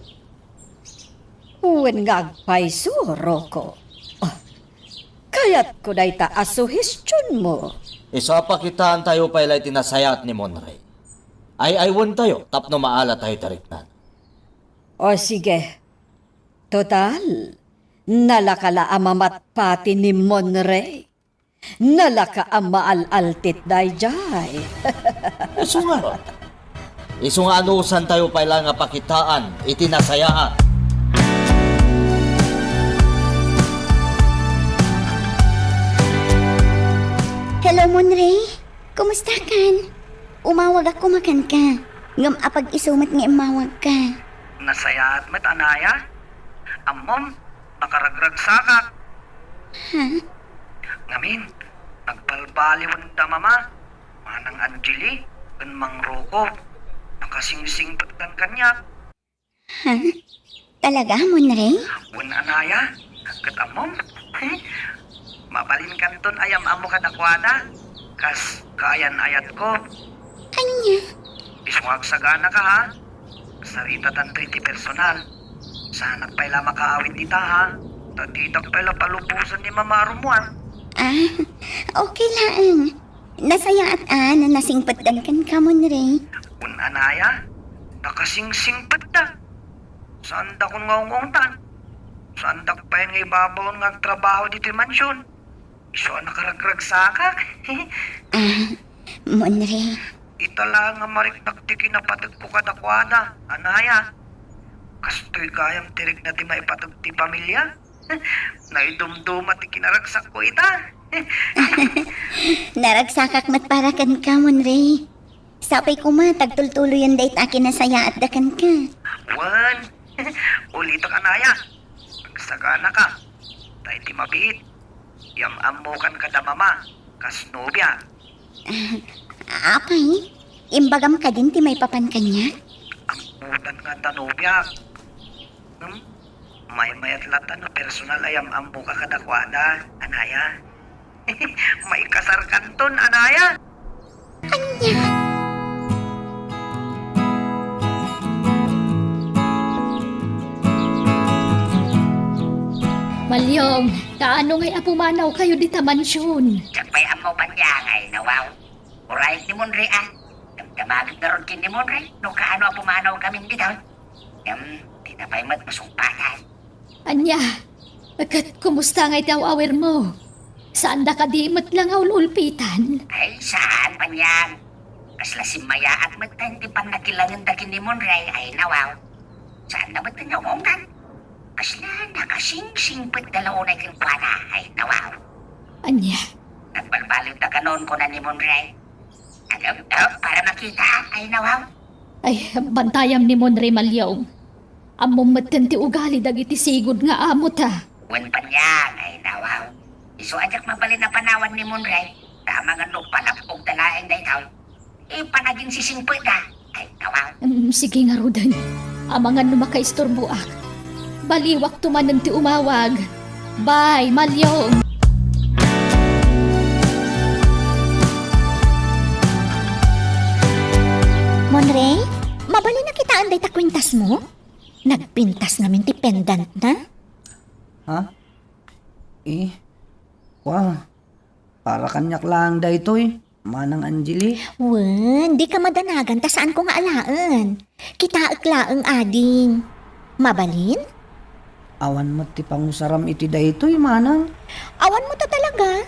Wen nga agpayso, Rocco. Ah, kayatko dayta a suhestionmo. Isu a pakitaantayo pay la iti nasayaat ni Monre. Ay-aywentayo tapno maalatayo ti riknana. O sige. Total, nalaka la a mamatpati ni Monre. Nalaka a maal-altit daydiay. Isu ngarud. Isu nga anusantayo pay la nga pakitaan iti nasayaat. Hello, Monre. Kumustakan? Umawagak koma kenka. Ngem apag-isu met nga immawagka. Nasayaat met, Anaya. Ammom, nakaragragsakak. Ha? Ngamin, nagbalbaliwen da Mama, Manang Angeli, ken Mang Rocco. Nakasingsingpetdan kaniak. Ha? Talaga, Monre? Wen, Anaya, ket ammom, mabalinkanton a yam-ammo kadakuada, kas kaayan-ayatko. Ania? Isu nga agsaganaka, ha? Saritatanto iti personal. Saanak pay la makaawid dita, ha? Ta ditak pay la palubosen ni Mama Arumuan. Ah, okay laeng. Nasayaat a no nasingpetdan kenka, Monre. Wen, Anaya, nakasingsingpetda. Saandakon nga ung-ungtan. Saandak pay nga ibabaon nga agtrabaho ditoy mansion. Isu a nakaragragsakak. Ah, Monre. Ita la nga mariknak ti kinapategko kadakuada, Anaya. Kastoy gayam ti rikna ti maipateg ti pamilia. Naidumduma ti kinaragsakko ita. Naragsakak met para kenka, Monre. Sapay koma ta agtultuloyen dayta a kinasayaatda kenka. Wen, ulitek, Anaya. Agsaganaka. Ta iti mabiit, yam-ammokan kada Mama kas nobia. Ah, apay, imbagam kadin ti maipapan kaniak? Ammotan nga adda nobiak. Hmm? Maymayat latta no personal a yam-ammoka kadakuada, anaya. Maikasarkanton, anaya. Ania? Malyong, kaano ngay a pumanawkayo dita mansion? Diak pay ammo, Panyang, ay nawaw. Uray ni Monre a. Damdamagek ngarud ken ni Monre no kaano a pumanawkamin ditoy. Ngem, dita pay met masungpatan. Ania? Ket kumusta ngay ti aw-awirmo? Saanda kadi met la nga ul-ulpitan? Ay, saan, Panyang. Kasla simmayaat met ti pannakilangenda ken ni Monre, ay nawaw. Saanda met nga umawngtan. Kasla nakasingsingpet da la unay kenkuana, ay nawaw. Ania? Nagbalbaliw da kanon, kuna ni Monre. Agam, oh, para makita, ay nawaw. Ay, bantayam ni Monre, Malyong. Ammom metten ti ugali dagiti sigud nga amota. Wen, Panyang, ay nawaw. Isu a diak mabalin a panawan ni Monre, ta amangan no palapogda laeng daytoy. Ipan aginsisingpetda, ay nawaw. Mm, sige ngaruden. Amangan no makaisturboak. Baliwakto manen ti umawag. Bye, Malyong. Monre, mabalin a kitaen dayta kuintasmo? Nagpintas ngamin ti pendantna? Ha? Eh, kwa, para kaniak laeng daytoy, Manang Angeli. Wen, dika madanagan ta saanko nga alaen. Kitaek laeng, ading. Mabalin? Awan met ti pangusaram iti daytoy, Manang. Awan mo ta talaga?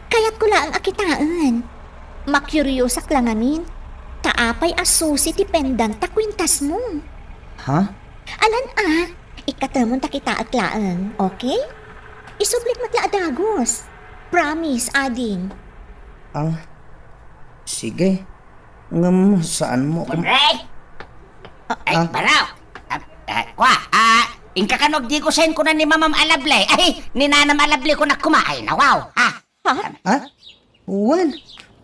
Kayatko laeng a kitaen. Makuriosak la ngamin. Ta apay a susi ti pendant ta kuintasmo? Ha? Alan a, ikkatemon ta kitaek laeng, okay? Isublik met la a dagus. Promise, ading. Ah, sige. Ngem saanmo kum- Monre! Ay, ah? Baro! Ah, ah, kwa, ah, inka kano agdigusen kuna ni Mamam a Lable. Ay, ni Nanam a Lable kunak kuma. Ay, nawaw. Ha? Ha? Ha? Wen,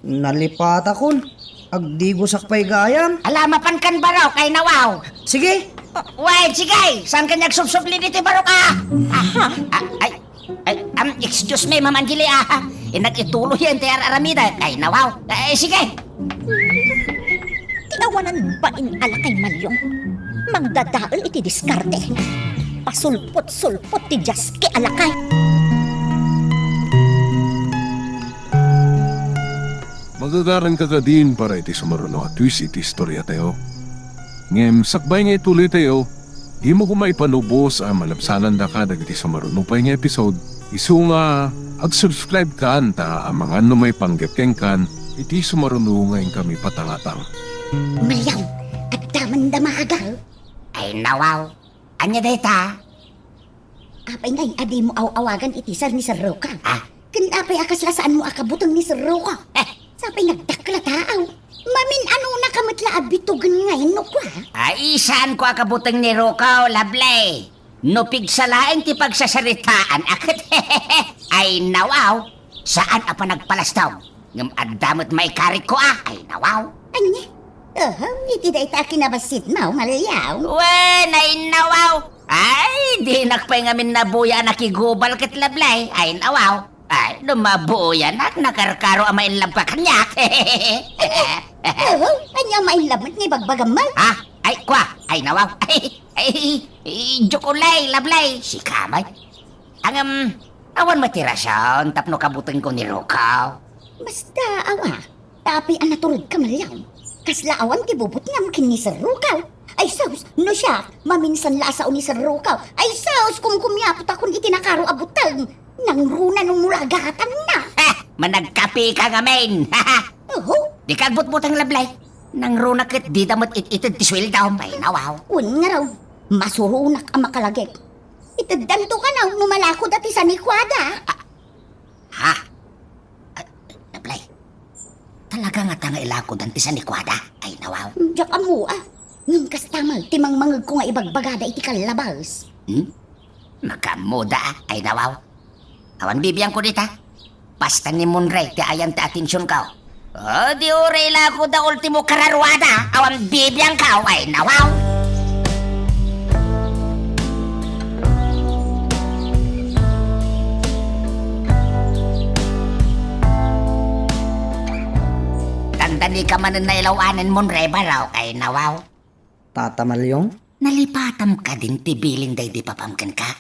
nalipatakon. Agdigusak pay gayam. Ala, mapankan barok, ay nawaw. Sige. Wen, sige. Saan ka niya agsubsubli diti barok, ah? Ah, ah, ay, ay, um, excuse me, Ma'am Angeli, ah. Inag ituloy yan ti ar-aramida. Ay, nawaw. Ay, sige. Ti awanan bain a lakay, Malyong. Mangdadael iti diskarte. Pasulpot-sulpot ti diaski a lakay. Magagaranka kadin para iti sumaruno a twist iti istoriatayo. Ngem sakbay nga ituloytayo, dimo koma ipanubos a malabsanandaka dagiti sumaruno pay nga episode. Isu nga, ag-subscribe kan ta amangan no maipanggep kenkan iti sumaruno nga inkami patangatang. Malyong, adda man damaga. Ay, nawaw. Ania dayta? Apay ngay a dimo aw-awagan iti sar ni Sir Roca? Ah? Ken apay a kasla saanmo a kabuteng ni Sir Roca? Eh. Sapay nagdakkel a taaw. Mamin-anonaka met la a bitogen ngay no kua? Ay, saanko a kabuteng ni Roca, Lovely. No pigsa laeng ti pagsasaritaan a ket ay nawaw, saan a panagpalastog. Ngem adda met maikarikko a, ay nawaw. Ania? Aha, iti dayta a kinabassit, Maw Maliaw? Wen, ay nawaw. Ay, dinak pay ngamin nabuya a nakigubal ket Lovely, ay nawaw. Ay, no mabuyanak, nakarkaro a ma-in love ka kaniak. Ania? Aha, ania ma-in love met nga ibagbagam, Maw? Ha? Ay, kua, ay nawaw. Ay, ay, ay, joke only, Lovely. Sika, may. Ngem, awan met ti rason tapno kabutengko ni Roca. Basta, awa, ta apay a naturedka, Malyong. Kasla awan ti bubutngam ken ni Sir Roca. Ay sus, no siak, maminsan la a sao ni Sir Roca. Ay sus, kumkumiapotakon iti nakaro a buteng. Nangruna no mulagatanna. Ha! Managkapika ngamin. Oho. Dika agbutbuteng, Lovely. Nangruna ket dida met it-ited ti sueldom. Ay, nawaw. Wen ngarud, masuronak a makalagip. Iteddanto kano no malakod a ti sanikuada. Ah, ha? Ah, Lovely, talaga ngata nga ilakodan ti sanikuada? Ay, nawaw. Diak ammo, ah. Ngem kasta met ti mangmangegko nga ibagbagada iti kallabas. Hmm? Makaammoda, ah. Ay, nawaw. Awan bibiangko dita. Basta ni Monre ti ayan ti atensionko. O, di uray la ako da ultimo kararuada, awan bibiangko, ay nawaw. Dandani ka manen nailaw-anen mon, Rebaro, kay nawaw. Tata Malyong? Nalipatam kadin ti bilin daydi papam kenka?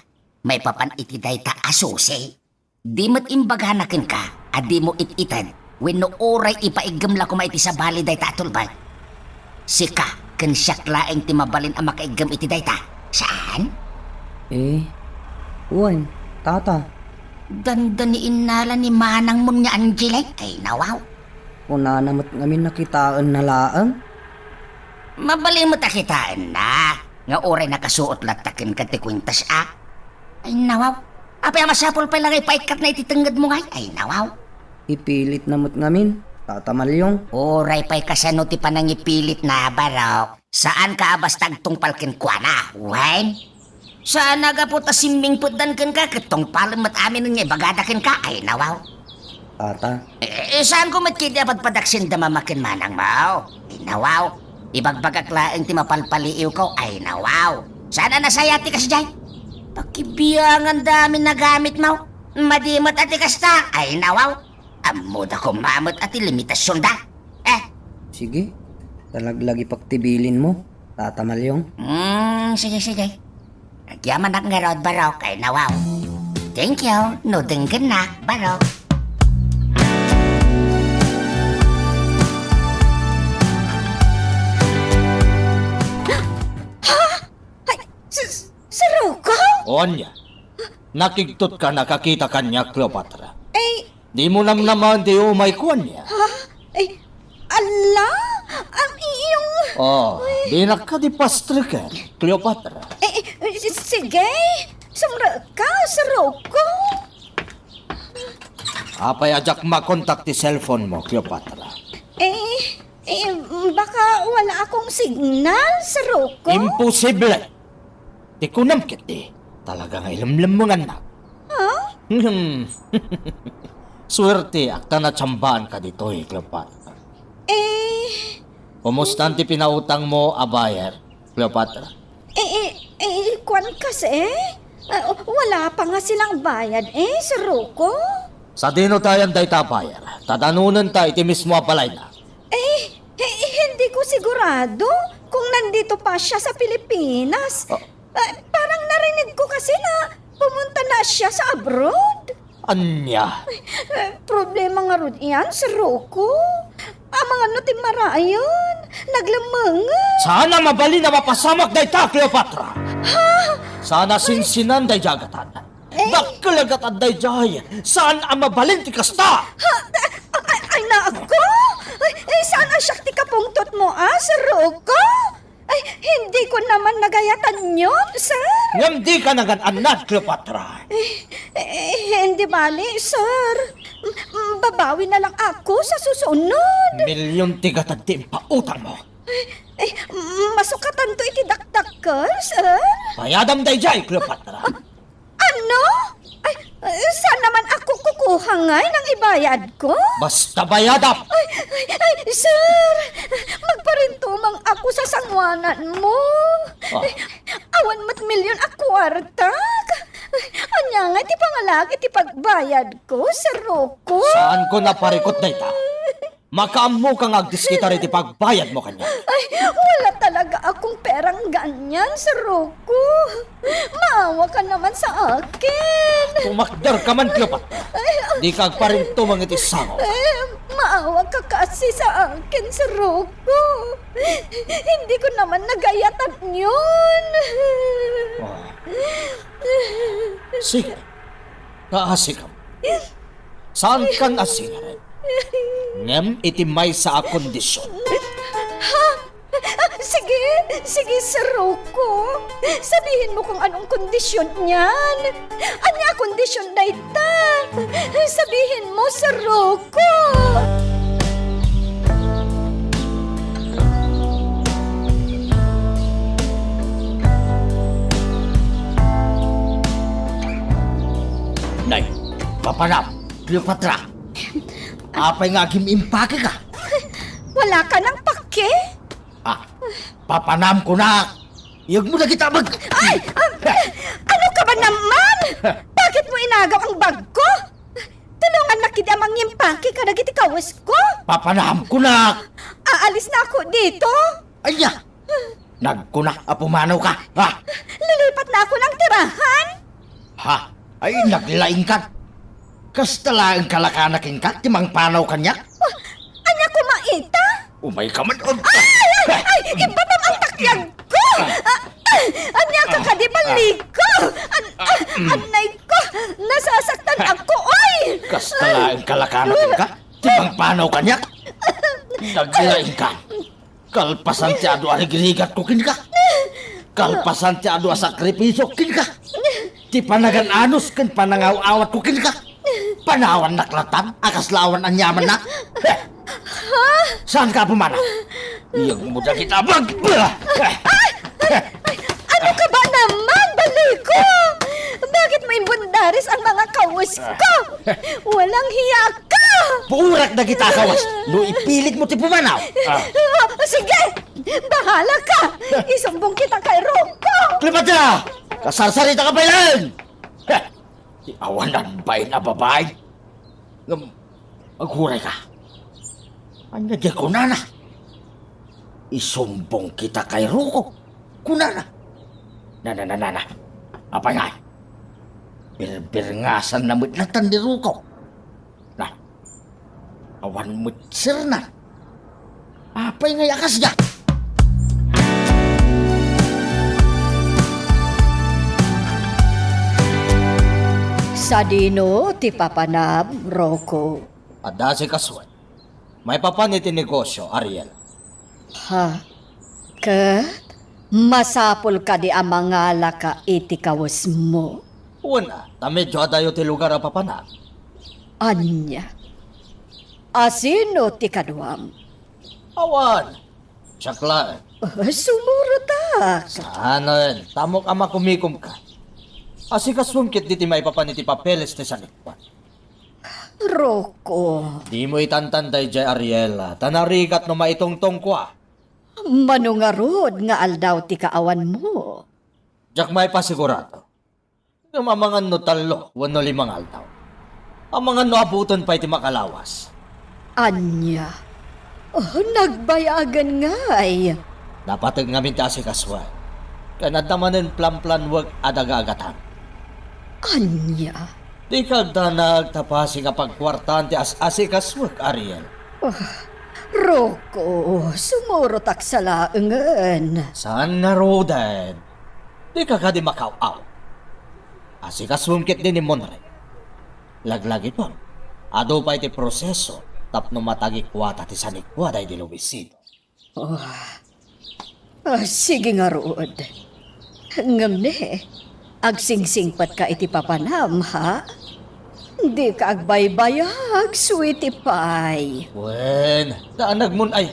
Maipapan iti dayta a susi. Di met imbagana kenka a dimo it-ited wenno uray ipaiggem la koma iti sabali dayta a tulbek. Sika ken siak laeng ti mabalin a makaiggem iti dayta. Saan? Eh, wen, tata. Dandani innala ni manangmon nga Angele? Ay, nawaw. Kunana met ngamin a kitaenna laeng. Mabalin met a kitaenna, nga uray nakasuot latta kenka ti kuentas a. Ay, nawaw. Apay a masapul pay la nga ipaikkatna iti tengngedmo ngay? Ay, nawaw. Ipilitna met ngamin, Tata Malyong. Uray pay kasano ti panangipilitna, Barok. Saanka a basta agtungpal kenkuana, wen? Saan a gapu ta simmingpetdan kenka ket tungpalen met amin nga ibagada kenka? Ay, nawaw. Tata. Eh, eh, saanko met ketdi a padpadak senda mama ken manangmo? Ay, nawaw. Ibagbagak laeng ti mapalpaliiwko. Ay, nawaw. Saan a nasayaat ti kasdiay? Pakibianganda amin a gamitmo. Madi met a ti kasta. Ay, nawaw. Ammoda koma met a ti limitasionda. Eh? Sige. Talaglagipak ti bilinmo, Tata Malyong. Hmm, sige, sige. Agyamanak ngarud, Barok, ay nawaw. Thank you, no denggennak, Barok. Ha? Ay, s-, s-, Sir Rocco? O ania? Nakigtotka a nakakita kaniak, Cleopatra. Ay, Dimo namnamaen ti umayko ania? Ha? Ay, ala? Am, iyong Oh, Ay. Dinak kadi pastreken, Cleopatra. Eh, eh, s-, sige. Sumrekka, Sir Rocco. Apay a diak makontak ti cellphone mo, Cleopatra? Eh, eh, baka wala akong signal, Sir Rocco. Imposible! Ti kunam ketdi, talaga nga ilemlemmengannak. Ha? Hmm. Suerteak ta natsambaan ka ditoy, Cleopatra. Eh. Kumustan ti pinautangmo a buyer, Cleopatra? Eh, eh, eh, kuan kasi, eh? Ah, wala pa nga silang bayad, eh, Sir Rocco? Sadino tayan dayta a buyer? Ta danonenta iti mismo a balayna. Eh, eh, hindi ko sigurado kung nandito pa siya sa Pilipinas. Ah. Eh, parang narinig ko kasi na pumunta na siya sa abroad. Ania? Eh, problema ngarud iyan, Sir Rocco. Amangan no timmarayon, naglemmengen. Saan a mabalin a mapasamak dayta, Cleopatra? Ha? Saan a sinsinan daydiay a gatad? Eh? Dakkel a gatad daydiay. Saan a mabalin ti kasta? Ha? Ay, ay, ay, naagko! Ay, eh, saan a siak ti kapungtotmo, ah, Sir Rocco? Ay, hindi ko naman nagayatan yun, sir. Ngem dika nagan-annad, Cleopatra. Eh, eh, hindi bali, sir. M-, babawi na lang ako sa susunod. Milyon ti gatad ti impautangmo. Eh, masukatanto iti dakdakkel, sir. Bayadam daydiay, Cleopatra. Ano? Ay, saan naman ako kukuha ngay nang ibayad ko? Basta bayadam! Ay, ay, ay, sir! Magparintumang ako sa sanguanan mo. Ah. Ay, awan met milyon a kuartak. Ay, ania ngay ti pangalaak iti pagbayad ko, Sir Rocco? Saan ko naparikot dayta? Makaammo ka nga agdiskitara iti pagbayadmo kaniak. Ay, wala talaga akong perang ganyan, Sir Rocco. Maawa ka naman sa akin. Tumakder ka man, Cleopatra. Ay, Di ka agparintumang iti sango. Ay, maawa ka kasi sa akin, Sir Rocco. Hindi ko naman nagayatan yun. Ah. Sige. Kaasikam. Saan kan a sigaret? Ngem iti maysa a kondisyon. Ha? Sige, sige, Sir Rocco. Sabihin mo kung anong kondisyon niyan. Ania a kondisyon dayta? Sabihin mo, Sir Rocco. Nay, papanam, Cleopatra. Apay nga agim-impake ka? Wala ka nang pake? Ah, papanam kunak. Iyag mo dagita bag. Ay! Ah, ano ka ba naman? Bakit mo inagaw ang bag ko? Tulungan na kita mangimpake. Angki kadagiti kawesko? Papanamko nak. Aalis na ako dito. Anya? Nagkuna a pumanawka, ha? Lilipat na ako ng tirahan. Ha? Ay, naglaingkan. Kasta laeng kalakana kenka ti mangpanaw kaniak? Ania koma ita? Umayka man. Ay, ay, ay! Ibatam ang takyagko! Ah, ah, ania ka kadi, baliko? An-, ah, anayko! Nasasaktan ako, oy! Kasta laeng kalakana kenka ti mangpanaw kaniak? Naglaingkan. Kalpasan ti adu a rigrigatko kenka. Kalpasan ti adu a sakripisio kenka. Ti panagan-anos ken panangaw-awatko kenka. Panawannak latta a kasla awan aniamanna. Saanka a pumanaw? Iyagmo dagita bag-, Ay! Ay! Ano ka ba naman, baliko? Bakit mo imbundaris ang mga kawesko? Walang hiya ka! Puurak dagita a kawas no ipilitmo ti pumanaw. Ah. Ah, sige! Bahala ka! Isumbong kita kay Rocco! Cleopatra! Kasarsarita ka pay laeng! Heh! Ti awanan bain a babai. Ngem, aghuray ka. Ania diay kunana? Isumbong kita kay Rocco, kunana. Na, na, na, na, na. Apay ngay? Birbirngasanna met latta ni Rocco. Na, awan met serna. Apay ngay a kasdiay? Sadino ti papanam, Rocco? Adda asikasuek. Maipapan iti negosio, Ariel. Ha? Ket masapul kadi a mangalaka iti kawesmo? Wen, ta medyo adayo ti lugar a papanam. Ania? Asino ti kaduam? Awan. Siak laeng. Ah, sumurotak. Saanen, ta ammok a makumikom ka. Asikasuem ketdi ti maipapan iti papeles ti sanikua. Rocco. Dimo itantanda idiay, Ariela, ta narigat no maitungtongko a. Mano ngarud nga aldaw ti kaawanmo? Diak maipasigurado. Ngem amangan no tallo wenno lima nga aldaw. Amangan no abuton pay ti makalawas. Ania? Oh, nagbayagen ngay. Napateg ngamin ti asikasuek. Ken adda manen planplanwek a daga-agatan. Ania? Dika agdanag ta pasig a pagkuartaan ti as-asikasuek, Ariel. Oh, Rocco, sumurotak sa laengen. Saan ngaruden? Dika kadi makaw-aw. Asikasuem ketdi ni Monre. Laglagipem, adu pay ti proseso tapno matagikuata ti sanikua daydi Luisito. Oh. Ah, sige ngarud. Ngem ne, agsingsingpetka iti papanam, ha? Dika agbaybayag, sweetie pie. Wen, daanagmon ay.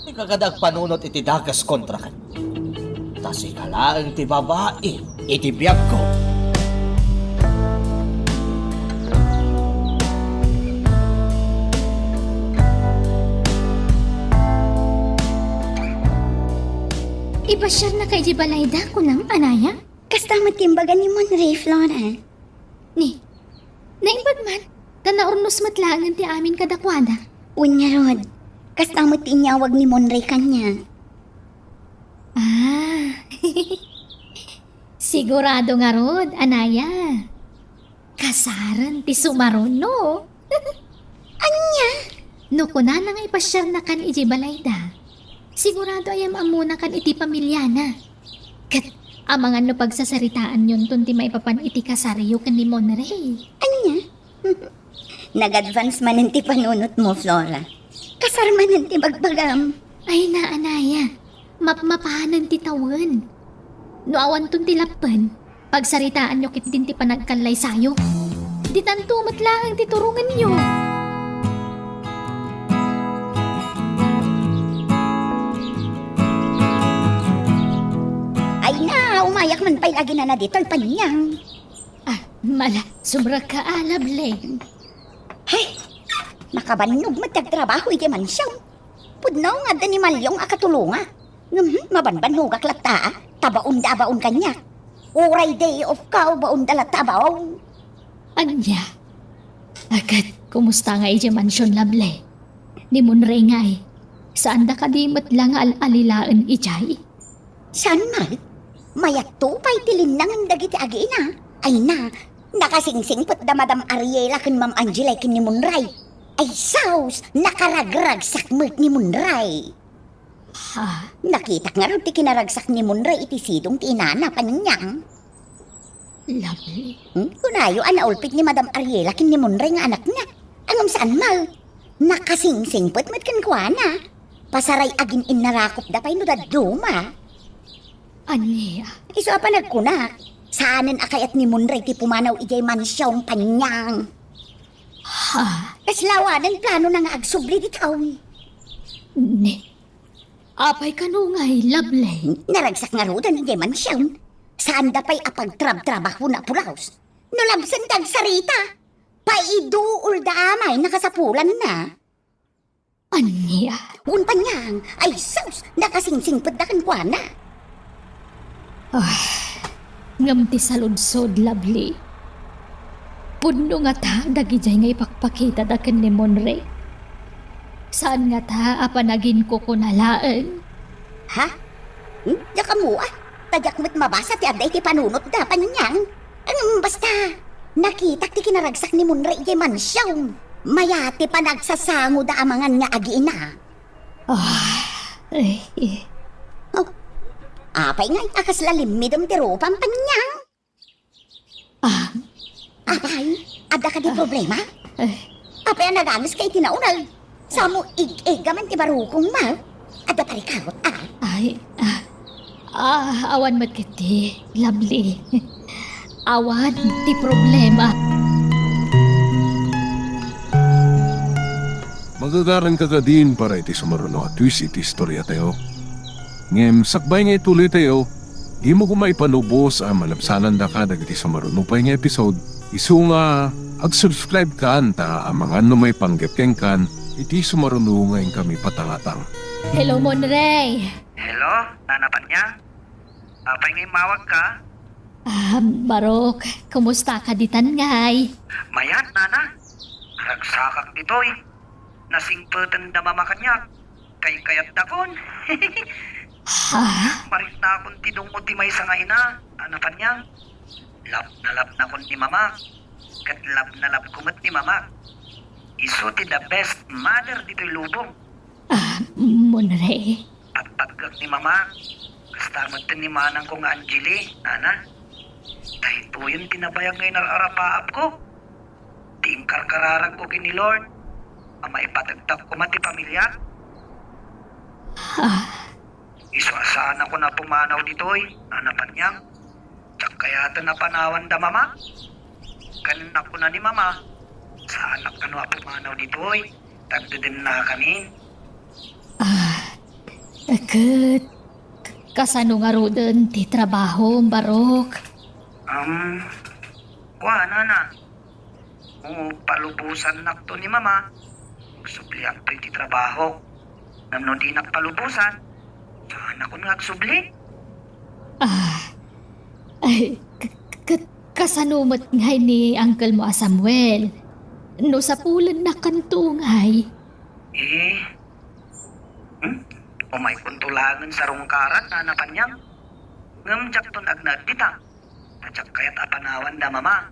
Dika kada agpanunot iti dakes kontra kaniak. Ta sika laeng ti babai iti biagko. Ipasiarnaka idiay balayda, kunam, anaya? Kasta met ti imbaga ni Monre, Flora. Ni, naimbag man, ta naurnos met laengen ti amin kadakuada. Wen ngarud, kasta met ti inyawag ni Monre kaniak. Ah. Sigurado ngarud, anaya. Kasaren ti sumaruno. Ania? No kunana nga ipasiarnakan idiay balayda, sigurado a yam-ammonakan iti pamiliana. Ket amangan no pagsasaritaanyonton ti maipapan iti kasaryo ken ni Monre. Ania? Nag-advance manen ti panunotmo, Flora. Kasar manen ti bagbagam. Ay, naanaya. Mapmapanen ti tawen. No awanton ti lappen, pagsaritaanyo ketdin ti panagkallaysayo. Ditanto met laeng ti turongenyo. Ay na, umayak man pay lagi na ditoy panyang. Ah, mala, sumrekka a, Lovely. Hay, makabannog met ti agtrabaho iti mansion. Pudno nga adda ni Malyong a katulonga. Ngem, hmm, mabanbannogak latta, a, ta baonda a baon kaniak. Uray day off ka, baonda latta a baon. Ania? Agat, Kumusta nga idiay mansion, Lovely? Ni Monray ngay, saanda kadi met la nga al-alilaen idiay? Saan man? Mayatto pay ti linnangen dagiti agiina. Ay na, nakasingsingpet da Madam Ariela ken Ma'am Angela ken ni Monray. Ay sus, nakaragragsak met ni Monray. Ha? Nakitak ngarud ti kinaragsak ni Monray iti sidong ti inana, Panyang. Lovely. Hmm? Kunayo a naulpit ni Madam Ariela ken ni Monray nga anakna. Ngem saan man. Nakasingsingpet met kenkuana. Pasaray agin-innarakopda pay no dadduma. Ania? Isu a panagkunak, saanen a kayat ni Monray ti pumanaw idiay mansion, Panyang. Ha? Kasla awanen planona nga agsubli ditoy. Ni, apay kano ngay, Lovely? Naragsak ngaruden idiay mansion. Saanda pay a pagtrabtrabahona a pulos. No labsen ti agsarita, paiduolda amay nakasapulanna. Ania? Wen, Panyang, ay sus, nakasingsingpetda kenkuana. Ah, ngem ti saludsod, Lovely. Pudno ngata dagidiay nga ipakpakitada ken ni Monray? Saan ngata a panaginkukuna laeng? Ha? Hmm? Diak ammo, ah. Ta diak met mabasa ti adda iti panunotda, Panyang. Ngem basta, nakitak ti kinaragsak ni Monray idiay mansion. Mayat ti panagsasangoda amangan nga agiina. Ah, eh, eh. Oh, apay ngay a kasla limmidem ti rupam, Panyang? Ah. Apay, adda kadi problema? Eh. Apay a naganuska iti nauneg? Samo ig-igga man ti barukongmo? Adda parikawot, ah? Ay, ah, ah, awan met ketdi, Lovely. Awan ti problema. Magagaranka kadin para iti sumaruno a twist iti istoriatayo. Ngem sakbay nga ituloytayo, dimo koma ipalubos a malabsanandaka dagiti sumaruno pay nga episode, isu nga ag-subscribe kan ta amangan no maipanggep kenkan iti sumaruno nga inkami patangatang. Hello, Monray! Hello, Nana Panyang? Apay nga immawagka? Ah, Barok, kumusta ka ditan ngay? Mayat, Nana. Aragsakak ditoy. Nasingpeten da Mama kaniak. Kaykayatdakon. Ha? Maritnakon ti dungo ti maysa nga ina, Nana Panyang. Love na love nakon ni Mama. Ket love na love ko met ni Mama. Isu ti the best mother ditoy lubong. Ah, Monray. Pagpagkak ni Mama, kasta met ni manangko nga Angeli, Nana. Daytoyen ti nabayag nga inar-arapaapko. Ti inkarkararagko ken ni Lord, a maipategtak koma ti pamiliak. Ah. Isu a saanakon a pumanaw ditoy, Nana Panyang. Diak kayaten a panawan da Mama. Ken nakuna ni Mama, saanak kano a pumanaw ditoy, ta agdedennakamin. Ah, ket kasano ngaruden ti trabahom, Barok? Um, kua, Nana. Mo palubosannakto ni Mama, agsubliakto iti trabahok. Ngem no dinak palubosan, saanakon nga agsubli. Ah, ay, k-, k-, kasano met ngay ni uncle mo a Samuel? No sapulennakanto ngay. Eh, hmm? Umaykonto laengen sarungkaran, Nana Panyang. Ngem diakton agnaed dita. Ta diak kayat a panawan da Mama.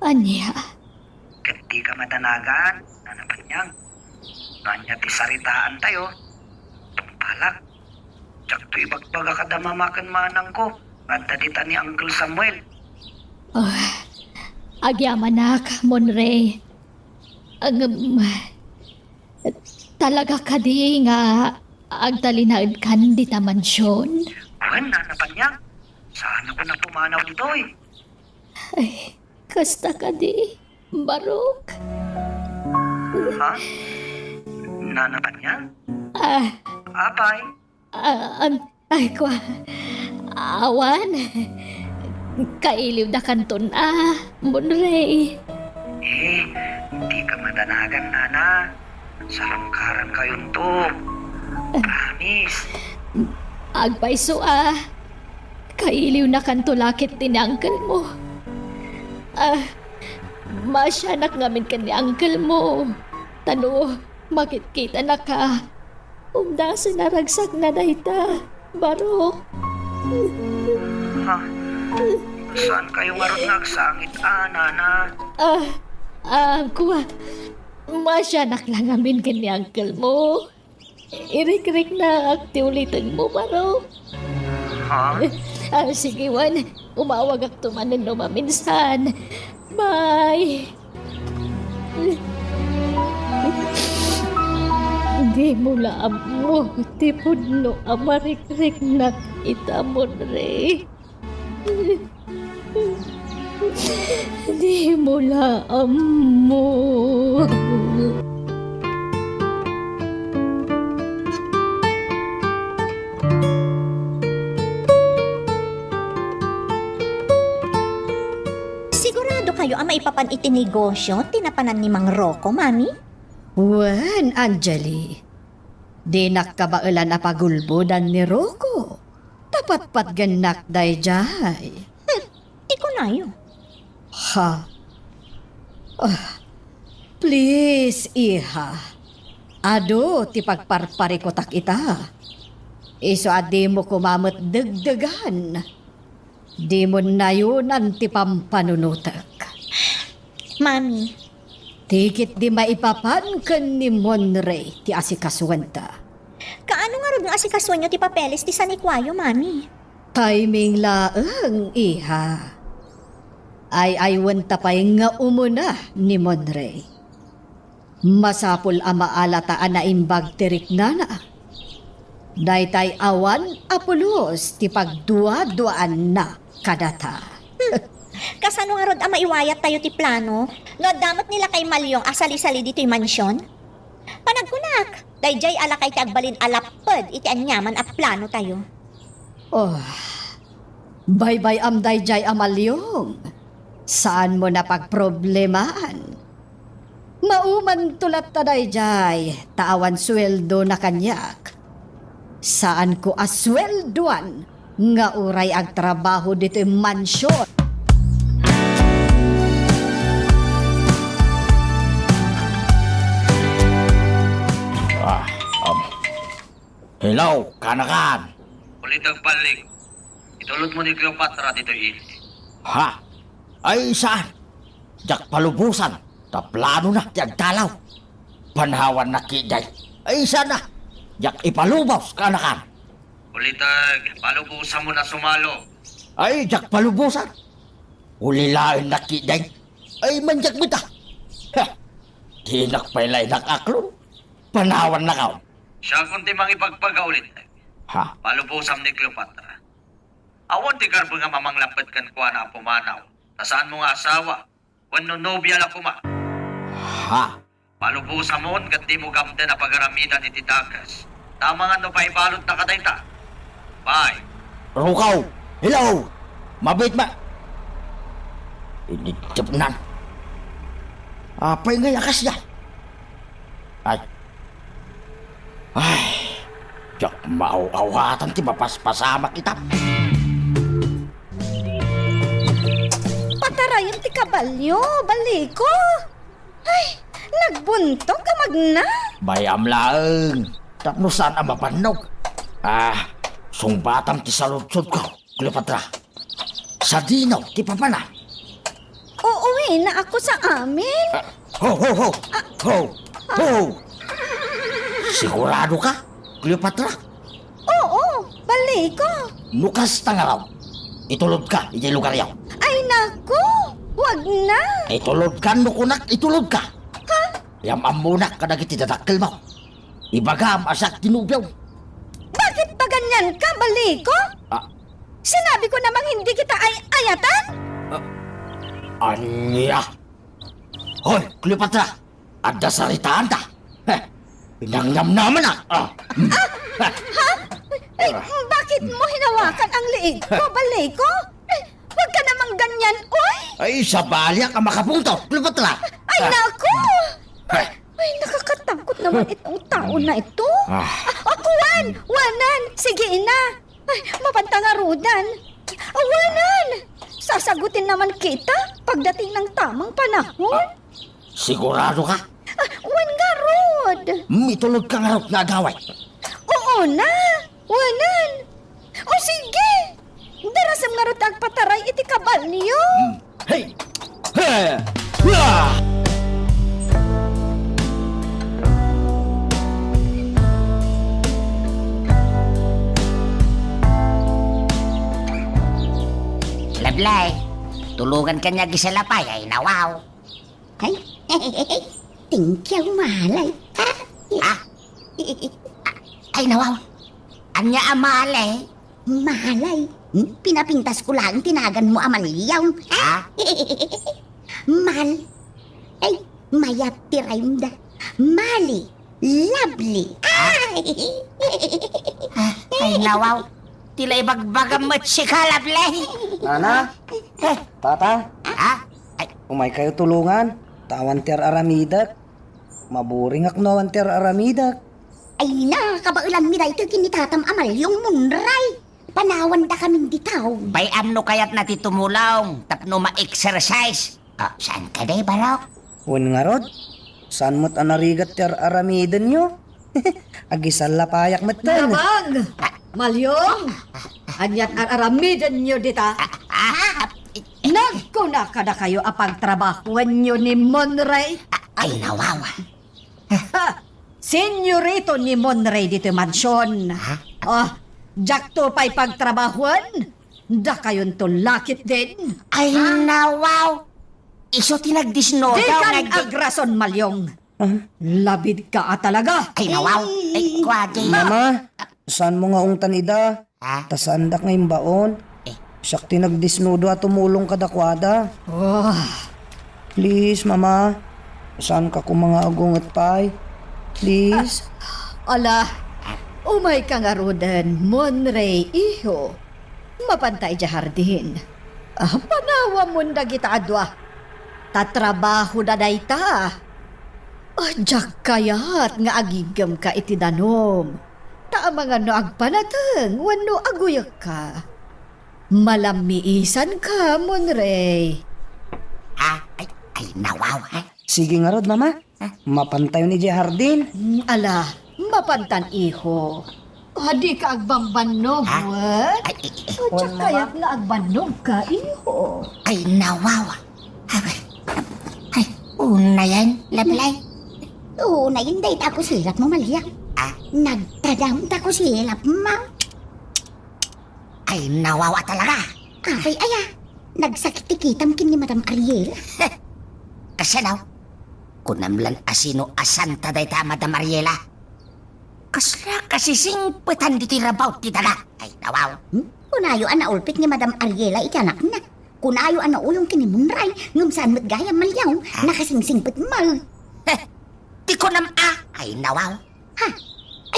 Ania? Ket dika madanagan, Nana Panyang. No ania ti saritaantayo, tungpalak. Diakto ibagbaga kada Mama ken manangko nga adda dita ni Uncle Samuel. Oh, agyamanak, Monray. Ngem, talaga kadi nga agtalinaedkan dita mansion? Wen, Nana Panyang. Saanakon a pumanaw ditoy. Ay, kasta kadi, Barok. Ha? Nana Panyang? Ah. Apay? Ah, am-, ay, kua. Awan. Kailiwdakanton a, Monray. Eh, dika madanagan, Nana. Sarungkarankayonto. Promise. Agpayso a. Kailiwnakanto la ketdi ni uncle mo. Ah, Maasianak ngamin ken ni uncle mo. Ta no makitkitanaka, umdasen a ragsakna dayta, Barok. Ha? Saan kayo ngarud nga agsangit, a, nana? Ah, ah, kua, maasianak la ngamin ken ni uncle mo. Irikriknak ti uliteng mo, Barok. Ha? Ah, sige, wen, umawagakto manen no maminsan. Bye. Dimo la ammo ti pudno a marikriknak ita, Monre. Dimo la ammo. Sigurado kayo a maipapan iti negosyo ti napanan ni Mang Rocco, Mami? Wen, Angeli, dinak kabaelan a pagulbodan ni Rocco. Ta patpatgennak daydiay. Hmm, ti kunayo. Ha? Ah, please, iha. Adu ti pagparparikutak ita. Isu a dimo koma met degdegan. Dimo nayonan ti pampanunotek. Mami. Ti ketdi maipapan ken ni Monre ti asikasuenta. Kaano ngarud nga asikasoenyo ti papeles ti sanikuayo, Mami? Timing laeng, iha. Ay-aywenta pay nga umuna ni Monre. Masapul a maalata a naimbag ti riknana. Daytay awan a pulos ti pagduaduaanna kadata. Hmm. Kasano ngarud a maiwayattayo ti plano no adda met ni lakay Malyong a salisali ditoy mansion? Panagkunak, daydiay a lakay ti agbalin a lapped iti aniaman a planotayo. Oh, baybay-am daydiay a Malyong. Saanmon a pagproblemaan. Maumanto latta daydiay, ta awan sueldona kaniak. Saanko a sueldoan nga uray agtrabaho ditoy mansion. Ah, um, hello, kanakan. Ulit agballing. Itulodmo ni Cleopatra ditoy ili. Ha? Ay, saan? Diak palubosan, ta planona ti agdalaw. Panawannak ketdi. Ay, saan a? Diak ipalubos, kanakan. Uliteg, palubosamon a sumalo. Ay, diak palubosan. Ulilaennak ketdi. Ay, mandiak met a. Heh, dinak pay la inakaklon. Panawannakon. Siakon ti mangipagpaga, Uliteg. Ha? Palubosam ni Cleopatra. Awan ti karbengam a manglapped kenkuana a pumanaw, ta saanmo nga asawa, wenno nobia la koma. Ha? Palubosamon ket dimo gamden a pagaramidan iti dakes. Ta amangan no paibaludna kadayta. Bye. Rukaw! Hello! Mabit ma-, Inigtepnan. Apay ngay a kasdiay? Ay. Ay. Diak maaw-awatan ti mapaspasamak ita. Patarayan ti kabalio, Baliko. Ay, nagbuntog a magna. Bay-am laeng. Tapno saan a mabannog. Ah, sungbatam ti saludsodko, Cleopatra. Sadino ti papanam? Uuwina ako sa amin. Ah, ho, ho, ho! Ah. Ho! Ah. Ho! Sigurado ka, Cleopatra? Oo, Baliko. No kasta ngarud, itulodka idiay lugaryo. Ay, naku! Wag na! Itulodka no kunak, itulodka. Ha? Yam-ammonak kadagiti dadakkelmo. Ibagam a siak ti nobiom. Bakit paganyan ka, Baliko? Ah. Sinabi ko namang hindi kita ay-ayatan? Ah, ania? Hoy, Cleopatra! Adda saritaanta! Heh, pinangnamnamanak! Ah! Ah! Ha? Eh, bakit mo hinawakan ang liig ko, Baliko? Eh, wag ka namang ganyan, oy! Ay, sabaliak a makapunto, Cleopatra! Ay, ah, naku! Heh. Ay, nakakatakot naman itong tao na ito. Ah. Ah, oh, kuwan! Wanan! Sige na! Ay, mapanta nga rudan! Awanan! Ta sagutin naman kita pagdating ng tamang panahon. Ah, sigurado ka? Ah, wen ngarud. Mitulod ka ngarud nga agaway. Oo na. Wanan. O sige. Darasem ngarud ta agpataray iti kabalyo. Hmm. Hey! Hey! Wah! Lablay, tulungan ka niya gisalapay, ay nawaw. Ay, thank you, malay. Ah? Ay, nawaw. Anya a malay? Malay. Hmm? Pinapintas ko lang tinagan mo a malyaw. Ha? Mal. Ay, mayat ti rhyme da. Mali. Lovely. Ay. Ah, ay, nawaw. Tila ibagbagam met sika, Lovely. Nana? Eh. Tata? Ha? Ay. Umay kayo tulungan. Ta awan ti ar-aramidek. Maburingak no awan ti ar-aramidek. Ay, nakabaelanmi daytoy ken ni tatam a malyong Munray. Panawan da kamin ditaw. Bay-am no kayatna ti tumulong tapno ma-exercise. Ah, saan ka, day, barok? Wen ngarud, saan met a narigat ti ar-aramidenyo? Agisalapayak met ten. Nabag! Malyong! Aniat ar-aramidenyo dita? Ah, ah, ah, Nagkuna kadakayo a pagtrabahuenyo ni Monray? Ay, nawaw. Ha! Senyorito ni Monray ditoy mansion. Ha? Ah, diakto pay pagtrabahuen? Dakayonto la ketdin? Ay, nawaw. Isu ti nagdisnudo. Dikan nga agdi- agrason, Malyong. Ah? Labid ka a talaga. Ay, nawaw. Ay, kuwadi. Mama, saan mo nga ungtan ida? Ha? Ta saandak nga imbaon. Eh. Siak ti nagdisnudo a tumulong kadakuada. Oh. Please, Mama. Saan ka koma nga agunget pay? Please. Ah, ala, umay ka ngaruden, Monray, iho. Mapanta idiay hardin. Ah, panawamon dagita a dua. Ta trabahoda dayta. Ah, diak kayat nga agiggemka iti danum. Ta amangan no agpanateng wenno aguyekka. Malammiisanka, Monray. Ah, ay, ay, nawaw, ha? Sige ngarud, Mama. Ha? Mapantayon idiay hardin. Mm, ala, mapantan, iho. Ah, dika agbambannog, ha? Wen? Ay, ay, ay. Wen, Mama. Diak kayat nga agbannogka, iho. Ay, nawaw. Ay, ay, unayen, Lablay. Unayen, dayta a kusilap mo, Malyong. Ah? Nagtadam ta kusilap mo. Ay, nawaw a talaga. Apay aya, nagsakit ti kitam ken ni Madam Ariela. Kasano? Kunam lan a sino a santa dayta a Madam Ariela? Kasla kasisingpetan ditoy rabaw ti daga. Ay, nawaw. Hmm? Kunayo a naulpit ni Madam Ariela iti anakna. Kunayo a nauyong ken ni Munray, ngem saan met gayam, Malyong. Ha? Nakasingsingpet met. Heh, ti kunam a. Ay, nawaw. Ha?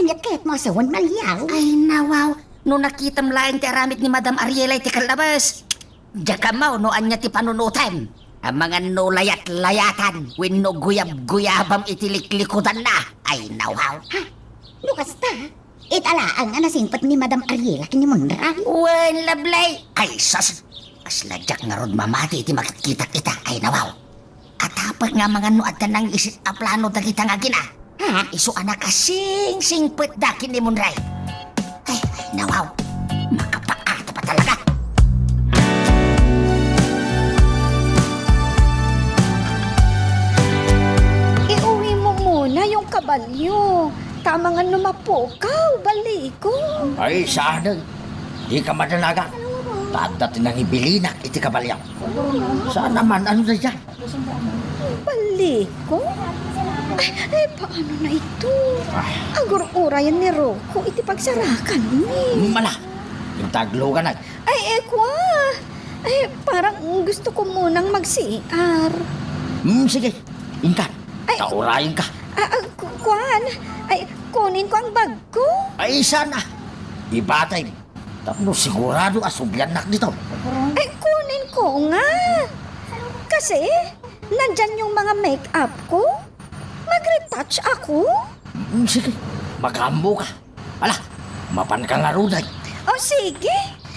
Aniat kayat mo a sawen, Malyong? Ay, nawaw. No nakitam laeng ti aramid ni Madam Ariela iti kallabas, diak ammo no ania ti panunotem. Amangan no layat-layatan wenno guyab-guyabam iti liklikudanna. Ay, nawaw. Ha? No kasta, ita laeng a nasingpet ni Madam Ariela ken ni Munray? Wen, Lablay. Ay, sus. Kasla diak ngarud mamati iti makitkitak ita. Ay, nawaw. At apay nga amangan no adda nangisit a plano dagita nga agina. Ha? Isu a nakasingsingpetda ken ni Munray. Ay, ay, nawaw. Makapaatap a talaga. Iuwi mo muna yung kabalyo. Ta amangan no mapukaw, balikom. Ay, saan? Di ka madanagan. Ta adda ti nangibilinak iti kabalyo. Saan naman? Ano na yan? Balikom? Ay, ay, paano na ito? Ay. Agur-urayan ni Rocco iti pagsarakan ni. Mala, intaglo ka na. Ay, eh, kwa. Ay, parang gusto ko munang mag-C R. Hmm, sige. Intan, ay, taurayan ka. Ah, ah, ku-, kuan. Ay, kunin ko ang bag ko. Ay, sana. Ibatay. Tapno sigurado a subliannak dito. Ay, kunin ko nga. Kasi, nandyan yung mga make-up ko. Mag-retouch ako. Mm, sige, magammo ka. Ala, mapan ka nga ruday. O sige,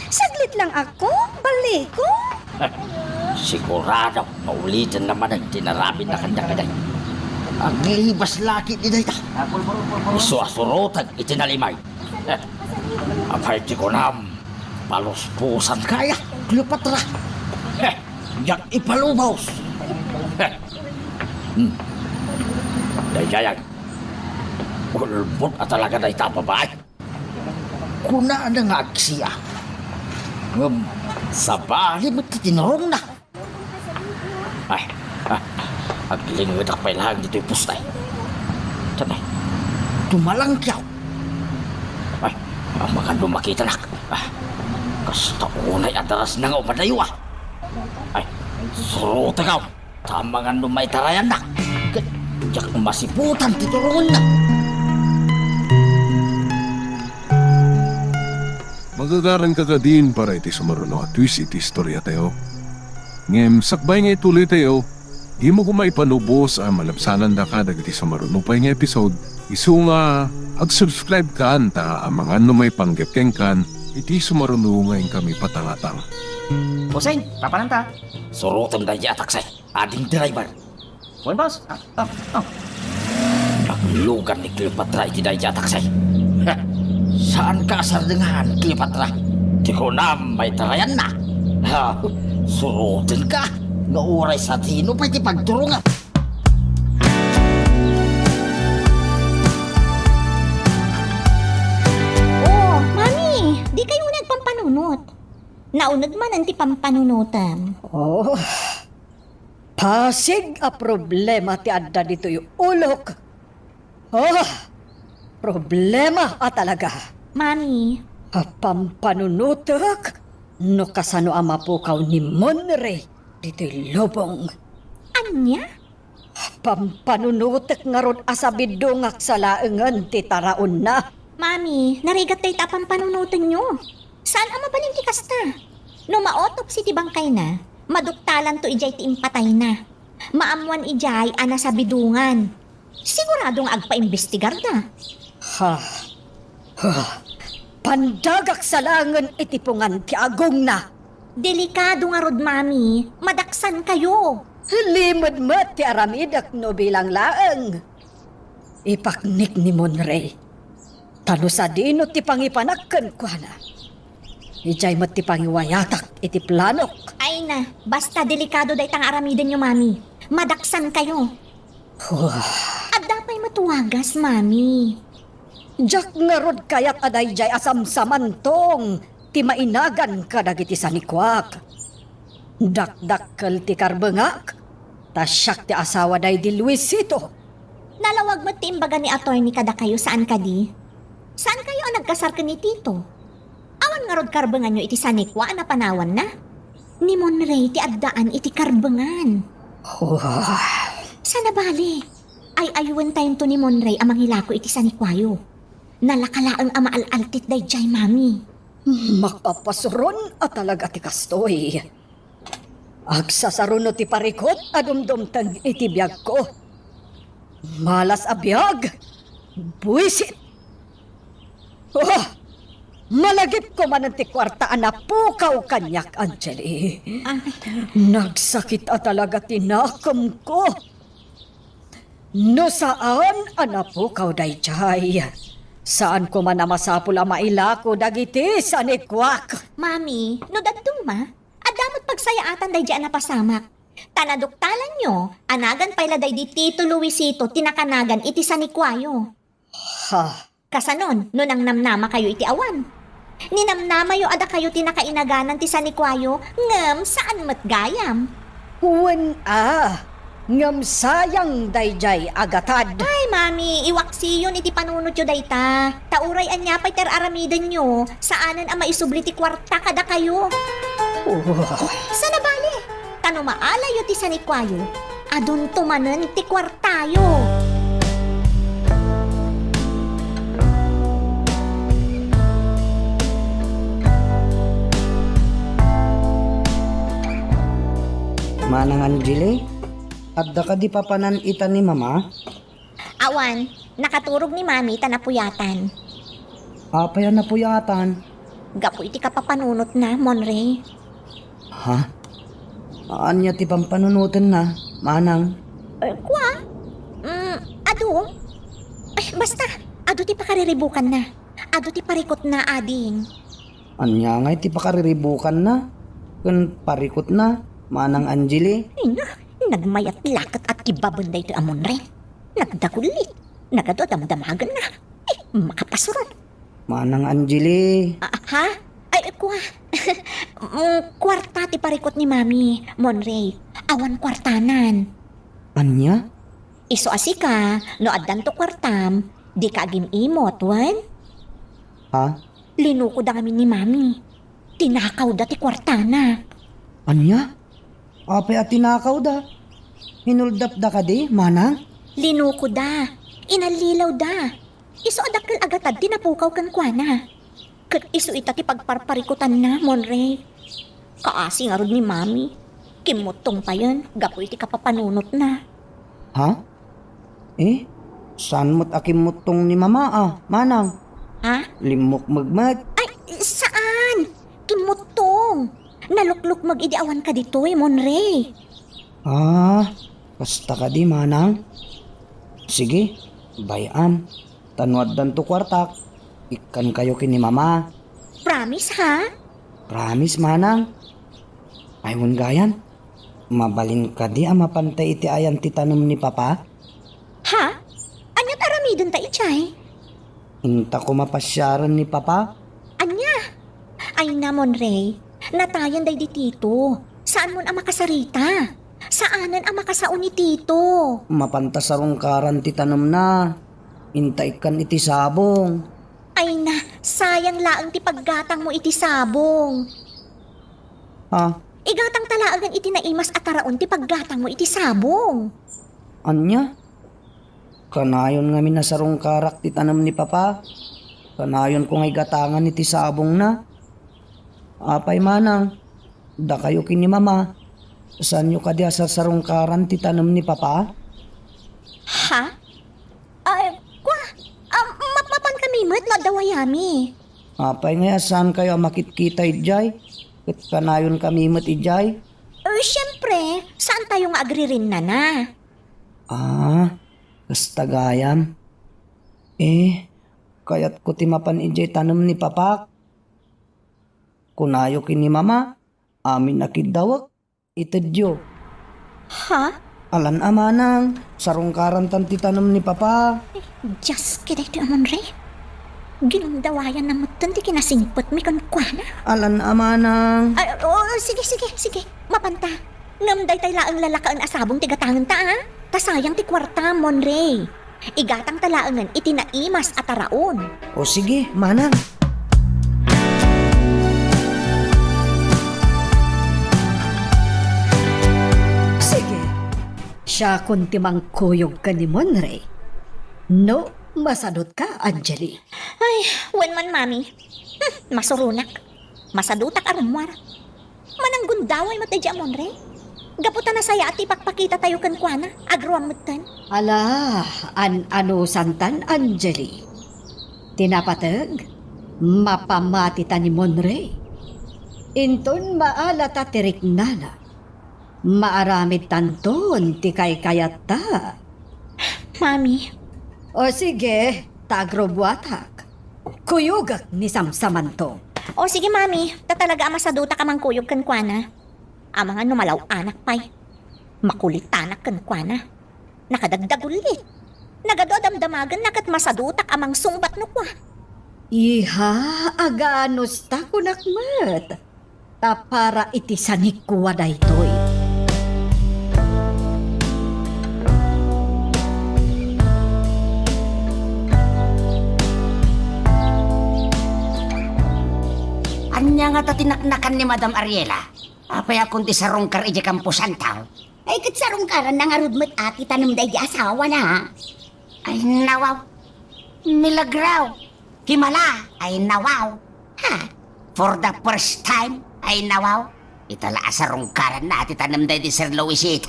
saglit lang ako. Balik ko. Sigurado nga uliten na manen ti naramidna kaniak idiay. Aglibas la ketdi dayta. Isu a suroteg iti nalimay. Apay ti kunam, paluspusanka aya, Cleopatra? Diak ipalubos. Hmm. Daydiay, ulbod a talaga dayta a babai. Kunana nga agsiak. Ngem sabali met ti tinurongna. Ay, ah, aglingedak pay laeng ditoy poste. Tiyan, ay, dumalangkiaw. Ay, amangan no makitanak. Ah, kasta unay a darasna nga umadayo, ah. Ay, surotek aw. Ta amangan no maitarayannak. Ket diak masiputan ti turongenna. Magagaranka kadin para iti sumaruno a twist iti istoriatayo. Ngem sakbay nga ituloytayo, dimo koma ipalubos a malabsanandaka dagiti sumaruno pay nga episode, isu nga ag-subscribe kan ta amangan no maipanggep kenkan iti sumaruno nga inkami patangatang. Bossing, papananta? Surotem daydiay a taksi. Ading driver. Wen, boss. Ah, ah, ah. Naglugan ni Cleopatra iti daydiay a taksi. Heh, saanka a sardengan, Cleopatra? Ti kunam, maitarayanna. Ha, surotenka. No uray sadino pay ti pagturongam. Oh, Mami, dikayo unay agpampanunot. Nauneg manen ti pampanunotem. Oh, pasig a problema ti adda ditoy ulok. Oh, problema a talaga. Mami. Pampanunotek no kasano a mapukaw ni Monrey ditoy lubong. Ania? Pampanunotek ngarud a sabidungak sa laengen ti taraonna. Mami, narigat dayta a pampanunotenyo. Saan a mabalin ti kasta. No ma-autopsy ti bangkayna, maduktalanto idiay ti impatayna. Maammoan idiay a nasabidungan. Sigurado nga agpaimbestigarda. Ha. Huh. Pandagak sa laengen iti pungan ti agongna. Delikado ngarud, Mami. Madaksankayo. Limed met ti aramidek no bilang laeng. Ipaknik ni Monrey. Ta no sadino ti pangipanak kenkuana, idiay met ti pangiwayatak iti planok. Ay na, basta delikado dayta nga aramidenyo, Mami. Madaksankayo. Huh. Adda pay met wagas, Mami. Diak ngarud kayat a daydiay a samsamantong ti mainagan kadagiti sanikuak. Dakdakkel ti karbengak, ta siak ti asawa daydi Luisito. Nalawag met ti imbaga ni Attorney kadakayo, saan kadi? Saankayo a nagkasar ken ni Tito? Awan ngarud karbenganyo iti sanikua a napanawanna? Ni Monrey ti addaan iti karbengan. Huh. Sana bale, ay-ayuentayonto ni Monrey a mangilako iti sanikuayo. Nalaka laeng a maal-altit daydiay, Mami. Mapapasuron a talaga ti kastoy. Agsasaruno ti parikut a dumdumteng iti biagko. Malas a biag! Buisit! Oh! Malagipko manen ti kuarta a napukaw kaniak, Angeli. Ah. Nagsakit a talaga ti nakemko. No saan a napukaw daydiay, saan koma a masapul a mailako dagiti sanikuak. Mami, no dadduma, adda met pagsayaatan daydiay a napasamak. Ta naduktalanyo a nagan pay la daydi Tito Luisito ti nakanagan iti sanikuayo. Ha? Kasanon, no nangnamnamakayo iti awan? Ninamnamayo a dakayo ti nakainaganan ti sanikuayo, ngem saan met gayam. Wen a, ngem sayang daydiay a gatad. Ay, Mami, iwaksiyon iti panunotyo dayta. Ta uray ania pay ti ar-aramidenyo, saanen a maisubli ti kuarta kadakayo. Oh. Sana bale, ta no maalayo ti sanikuayo, adunto manen ti kuartayo. Manang Angeli, adda kadi papanan ita ni Mama? Awan, nakaturog ni Mami ta napuyatan. Apay a napuyatan? Gapu iti kapapanunotna, Monre. Ha? Ania ti pampanunotenna, manang? Eh, kua? Mm, adu? Eh, basta, adu ti pakariribukanna. Adu ti parikutna, ading. Ania ngay ti pakariribukanna ken parikutna, manang Angeli? Ay na, nagmayat la ket agkibaben daytoy a Monrey. Nagdagulit. Nagadu a damdamagenna. Eh, makapasurot. Manang Angeli. Ah, ha? Ay, kua. Mm, kuarta ti parikut ni Mami, Monrey. Awan kuartanan. Ania? Isu a sika, no addanto kuartam, dika agim-imot, wen? Ha? Linukoda ngamin ni Mami. Tinakawda ti kuartana. Ania? Apay a tinakawda? Hinuldapda kadi, manang? Linukoda. Inallilawda. Isu a dakkel a gatad ti napukaw kenkuana. Ket isu ita ti pagparparikutanna, Monrey. Kaasi ngarud ni Mami. Kimmuttong payen gapu iti kapapanunotna. Ha? Eh, saan met a kimmuttong ni Mama a, manang? Ha? Limmukmeg met. Ay, saan! Kimmuttong! Naluklukmeg idi awan ka ditoy, Monrey. Ah, kasta kadi, manang? Sige, bay-am. Ta no addanto kuartak, ikkankayo ken ni Mama. Promise, ha? Promise, manang. Ay, wen gayam, mabalin kadi a mapanta iti ayan ti tanem ni Papa? Ha? Aniat aramidenta idiay? Inta koma pasiaren ni Papa. Ania? Ay na, Monrey, natayen daydi Tito. Saanmon a makasarita. Saanen a makasao ni Tito. Mapanta sarungkaran ti tanemna. Inta ikkan iti sabong. Ay na, sayang laeng ti paggatangmo iti sabong. Ha? Igatangta laengen iti naimas a taraon ti paggatangmo iti sabong. Ania? Kanayon ngamin a sarungkarak ti tanem ni Papa. Kanayonko nga igatangan iti sabongna. Apay manang, dakayo ken ni Mama, saanyo kadi a sarsarungkaran ti tanem ni Papa? Ha? Ay, kua, ah, mapmapan kami met no adda wayami. Apay ngay a saankayo a makitkita idiay? Ket kanayon kami met idiay? Eh, siempre, saantayo nga agririnnana. Ah, kasta gayam. Eh, kayatko ti mapan idiay tanem ni Papak. Kunayo ken ni Mama, amin a kiddawek, itedyo. Ha? Alan a manang, sarungkarantan ti tanem ni Papa. Dios, kadaytoy a Monrey. Ginundawayanna metten ti kinasingpetmi kenkuana. Alan a manang. Ay, oh, sige, sige, sige. Mapanta. Ngem daytay laeng lalakaen a sabong ti gatangenta, a? Ta sayang ti kuarta, Monrey. Igatangta laengen iti naimas a taraon. O sige, manang. Sige. Siakon ti mangkuyog ken ni Monrey. No, masadutka, Angeli. Ay, wen man, Mami. Hmm, masuronak. Masadutak a rummuar. Mananggundaway met daydi a Monrey. Gapu ta nasayaat ti ipakpakitatayo kenkuana, agruam metten. Ala, an-anusantan, Angeli. Ti napateg, mapamatita ni Monrey. Inton maalata ti riknana, maaramidtanton ti kaykayatta. Mami. O sige, ta agrubuatak. Kuyogek ni Samsamanto. O sige, Mami, ta talaga a masadutak a mangkuyog kenkuana. Amangan no malaw-anak pay. Makulitanak kenkuana. Nakadagdagulit. Nagadu a damdamagenna ket masadutak a mangsungbat no kua. Iha, aganusta kunak met. Ta para iti sanikua daytoy. Ania ngata ti naknakan ni Madam Ariela? Apay a kun ti sarungkar idiay kamposantaw? Ay, ket sarungkaranna ngarud met a ti tanem daydi asawana. Ay, nawaw. Milagraw. Kimala. Ay, nawaw. Ha? For the first time. Ay, nawaw. Ita la a sarungkaranna ti tanem daydi Sir Luisito.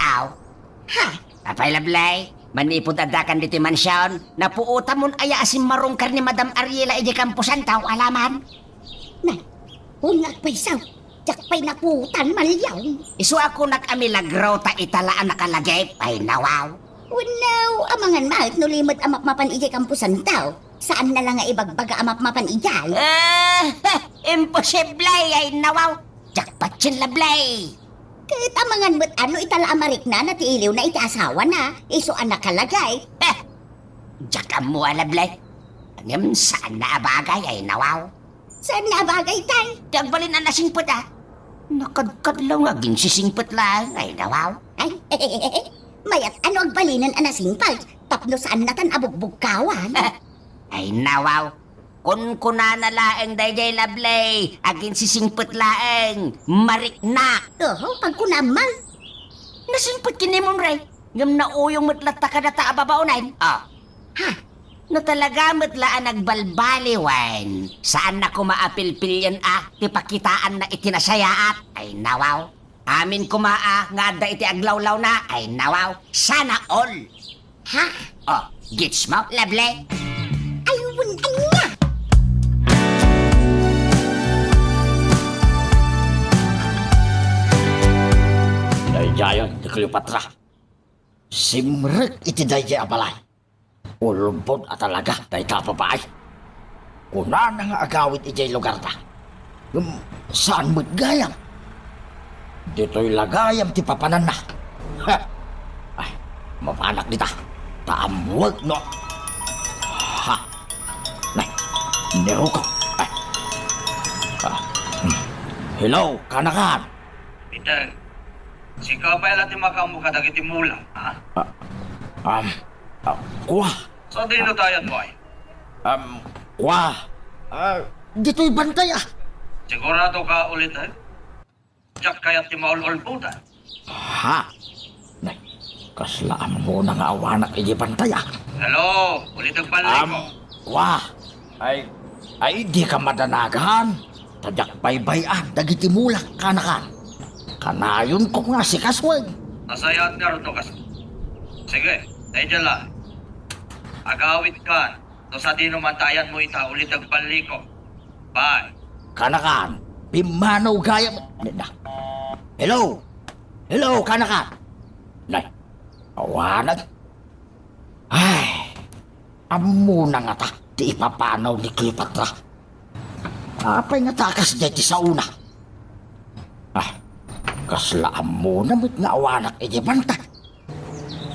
Ha? Apay, Lablay, manipud addakan ditoy mansion, napuotamon aya a simmarungkar ni Madam Ariela idiay kamposantaw, alaman? Na, wen nga agpayso. Diak pay naputan, Maliaw. Isu a kunak a milagro ta ita la a nakalagip, ay nawaw. Wenno, amangan met no limed a mapmapan idiay kamposanto. Saanna la nga ibagbaga a mapmapan idiay. Ah, imposible, ay nawaw. Diak patien, Lablay. Ket amangan met a no ita la a mariknana ti iliwna iti asawana, isu a nakalagip. Eh, diak ammo a, Lablay. Ngem saanna a bagay, ay nawaw. Saanna a bagay, tay? Ti agbalin a nasingpet, a. Nakadkadlaw nga aginsisingpet laeng, ay nawaw. Ay, mayat a no agbalinen a nasingpet, tapno saannatan a bugbugkawan. Ay nawaw, kunkunana laeng daydiay, Lablay, aginsisingpet laeng, mariknak. Oho, pagkunam man. Nasingpet ken ni Monray. Ngem nauyong met latta kadata a babaonen. Ah. Ha? No talaga met la a nagbalbaliwen, saanna koma a pilpilien a ti pakitaanna iti nasayaat. Ay nawaw. Amin koma a nga adda iti aglawlawna. Ay nawaw. Sana all. Ha? Oh, gets mo, Lablay? Ay, wen, ania? Daydiayen ni Cleopatra. Simrek iti daydiay a balay. Ulbod a talaga dayta a babai. Kunana nga agawid idiay lugarda. Ngem saan met gayam. Ditoy la gayam ti papananna. Ha! Ay, mapanak dita. Ta ammoek no. Ha! Nay, ni Ruko. Ay. Ah, hmm. Hello, kanakan. Peter, sika pay la ti makaammo kadagiti mula, ha? Ah, um, ah, kua. Sadino ti ayanmo, ay? Um, kua. Ah, ditoy bantay, a. Sigurado ka, Uliteg? Diak kayat ti maul-ulbodan. Ha? Nay, kasla ammona nga awanak iti bantay, a. Hello, Uliteg Balliko. Um, kua. Ay, ay, dika madanagan. Ta diak baybay-an dagiti mulak, kanakan. Kanayonko nga asikasuen. Nasayaat ngarud no kas-, Sige, daydiay la. Agawidkan no sadino man ti ayanmo ita, Uliteg Balliko. Bye. Kanakan, pimmanaw gayam. Hello? Hello, kanakan. Nay, awanak. Ay, ammona ngata ti ipapanaw ni Cleopatra. Apay ngata a kasdiay ti saona? Ah, kasla ammona met nga awanak idiay bantay.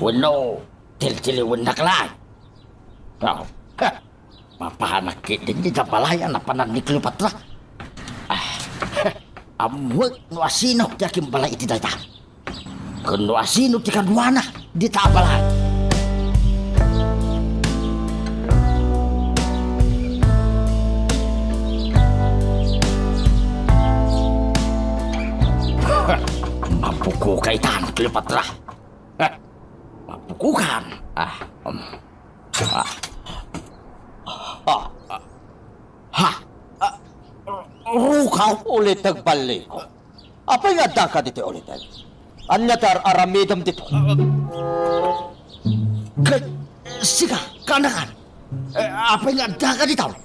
Wenno, tiltiliwennak laeng. Ah, ha, mapanak ketdin dita balay a napanan ni Cleopatra. Ah, ammoek no asino ti akimbalay iti dayta. Ken no asino ti kaduana dita a balay. Mapukoka itan, Cleopatra. Mapukokan. Ah, um, ah. Ah, ah. Ha? Ah, rukaw? Uliteg Balliko. Apay nga addaka ditoy, Uliteg? Ania ti ar-aramidem ditoy? Ka-, sika, kanakan. Eh, apay nga addaka ditoy?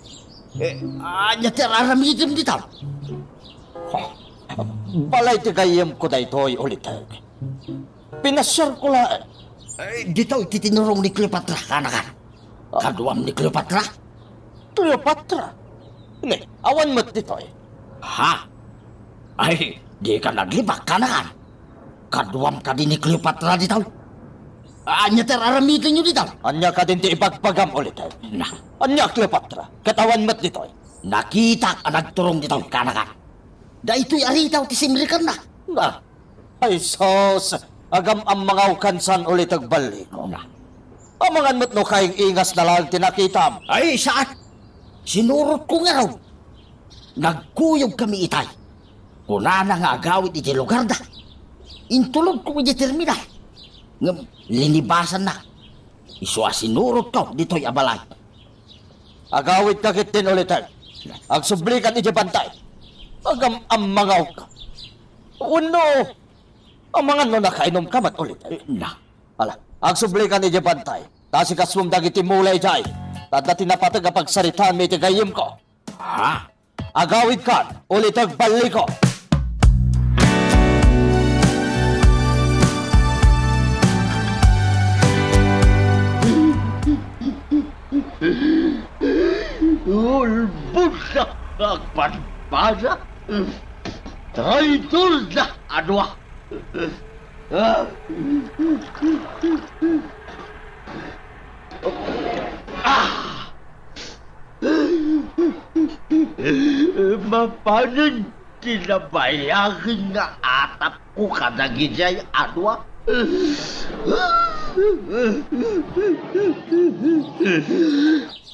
Eh, ania ti ar-aramidem ditoy? Balay ti gayyemko daytoy, Uliteg. Pinasiarko laeng. Eh, ditoy ti tinurong ni Cleopatra, kanakan. Ah. Kaduam ni Cleopatra? Cleopatra? Ni, awan met ditoy. Ha? Ay, dika naglibak, kanakan. Kaduam kadi ni Cleopatra ditoy? Ania ti ar-aramidenyo ditoy? Ania kadin ti ibagbagam, Uliteg? Na. Ania, Cleopatra? Ket awan met ditoy? Nakitak a nagturong ditoy, kanakan. Daytoy a ritaw ti simrekanna. Na. Ay sus, agam-ammangawkan san, Uliteg Balliko. Na. Amangan met no kaing-ingasna laeng ti nakitam. Ay, saan? Sinurotko ngarud. Nagkuyogkami itay. Kunana nga agawid iti lugarda. Intulodko iti terminal. Ngem linibasanna. Isu a sinurotko ditoy a balay. Agawidka ketdin, Uliteg. Agsublikan iti bantay. Agam-ammangawka. Wenno, amangan no nakainomka met, Uliteg. Eh, na. Ala, agsublikan iti bantay. Ta asikasuem dagiti mula idiay. Ta adda ti napateg a pagsaritaanmi iti gayyemko. Ha? Agawidkan, Uliteg Balliko. Kalbudda nga agpadpada. Traitorda a dua. Ah! Mapanen ti nabayagen nga atapko kadagijay a dua.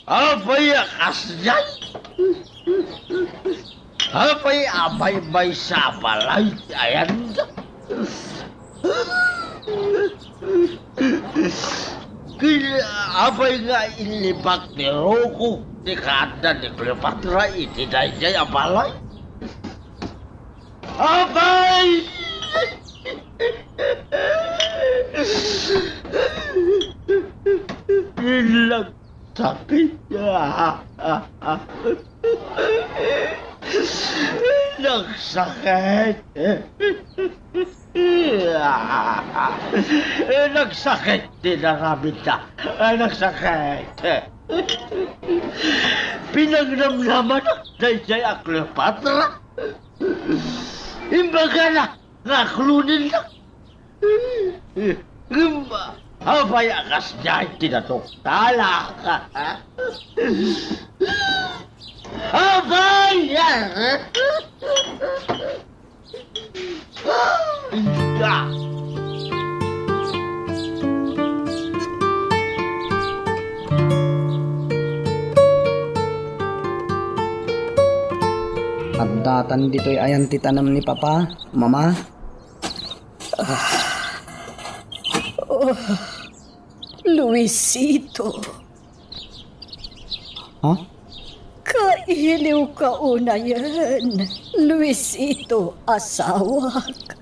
Apay a kasdiay? Apay a maymaysa a balay ti ayanda? Ken apay nga inlibak ni Rocco ti kaadda ni Cleopatra iti daydiay a balay? Apay! Ilang sakit. Nagsakit. Nagsakit ti naramidda. Nagsakit. Pinangnamnamanak daydiay a Cleopatra. Imbagana nga aklonen na. Ngem apay a kasdiay ti natuktalak? Apay! Addatan ditoy ayan ti tanem ni Papa, Mama? Ah. Oh, Luisito. Ha? Kailiwka unayen, Luisito, asawak.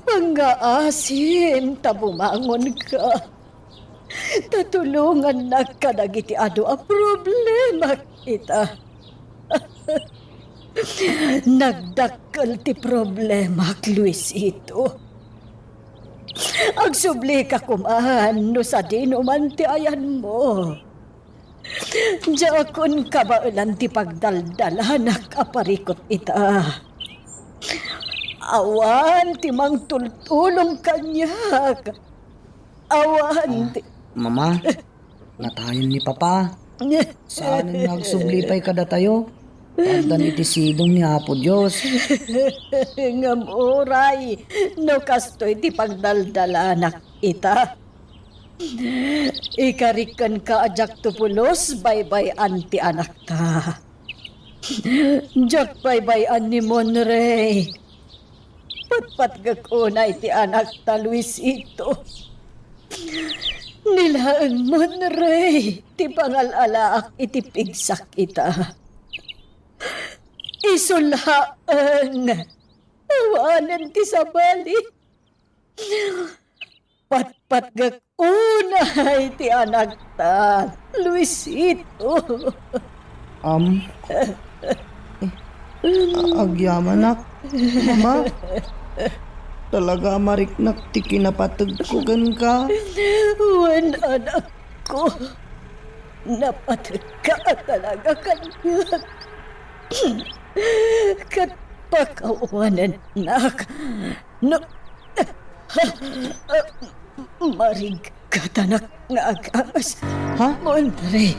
Pangngaasim ta bumangonka. Ta tulongannak kadagiti adu a problemak ita. Nagdakkel ti problemak, Luisito. Agsublika koman no sadino man ti ayanmo. Diakon kabaelan ti pagdaldalanak a parikut ita. Awan ti mangtultulong kaniak. Awan Ah, ti Mama, natayen ni Papa. Saanen nga agsubli pay kadatayo. Addan iti sidong ni Apo Dios. Ngem uray no kastoy ti pagdaldalanak ita. Ikarik kenka a diakto pulos baybay-an ti anakta. Diak baybay-an ni Monrey. Patpatgek unay ti anakta, Luisito. Ni laeng Monrey ti pangal-alaak iti pigsak ita. Isu laeng. Awanen ti sabali. Patpatgek unay ti anakta, Luisito. Am, eh, agyamanak, Mama. Talaga a mariknak ti kinapategko kenka. Wen, anakko. Napategka talaga kaniak. Ket pakawanennak no marigatanak nga agagas. Ha? Monrey,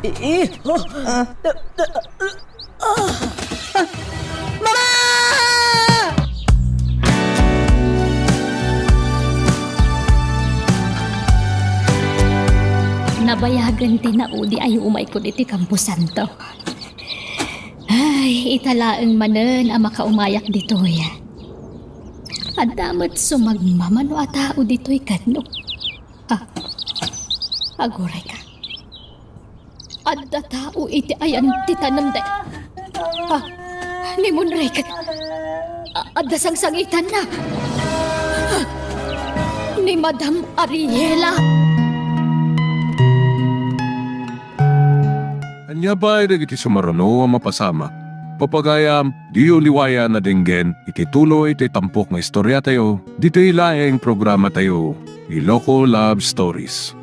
iho. Ah. Ah! Mama! Nabayagen ti naudi a yumayko iti kamposanto. Ay, ita laeng manen a makaumayak ditoy. Adda met sumagmamano a tao ditoy, kadno? Ah, agurayka. Adda tao iti ayan ti tanem de. Ah, ni Monrey ket, a-, adda sangsangitanna. Ah, ni Madam Ariela. Ania pay dagiti sumaruno a mapasamak? Papagayam, diyo liwayan a denggen iti tuloy ti tampok nga istoriatayo, ditoy laeng programatayo, Iloko Love Stories.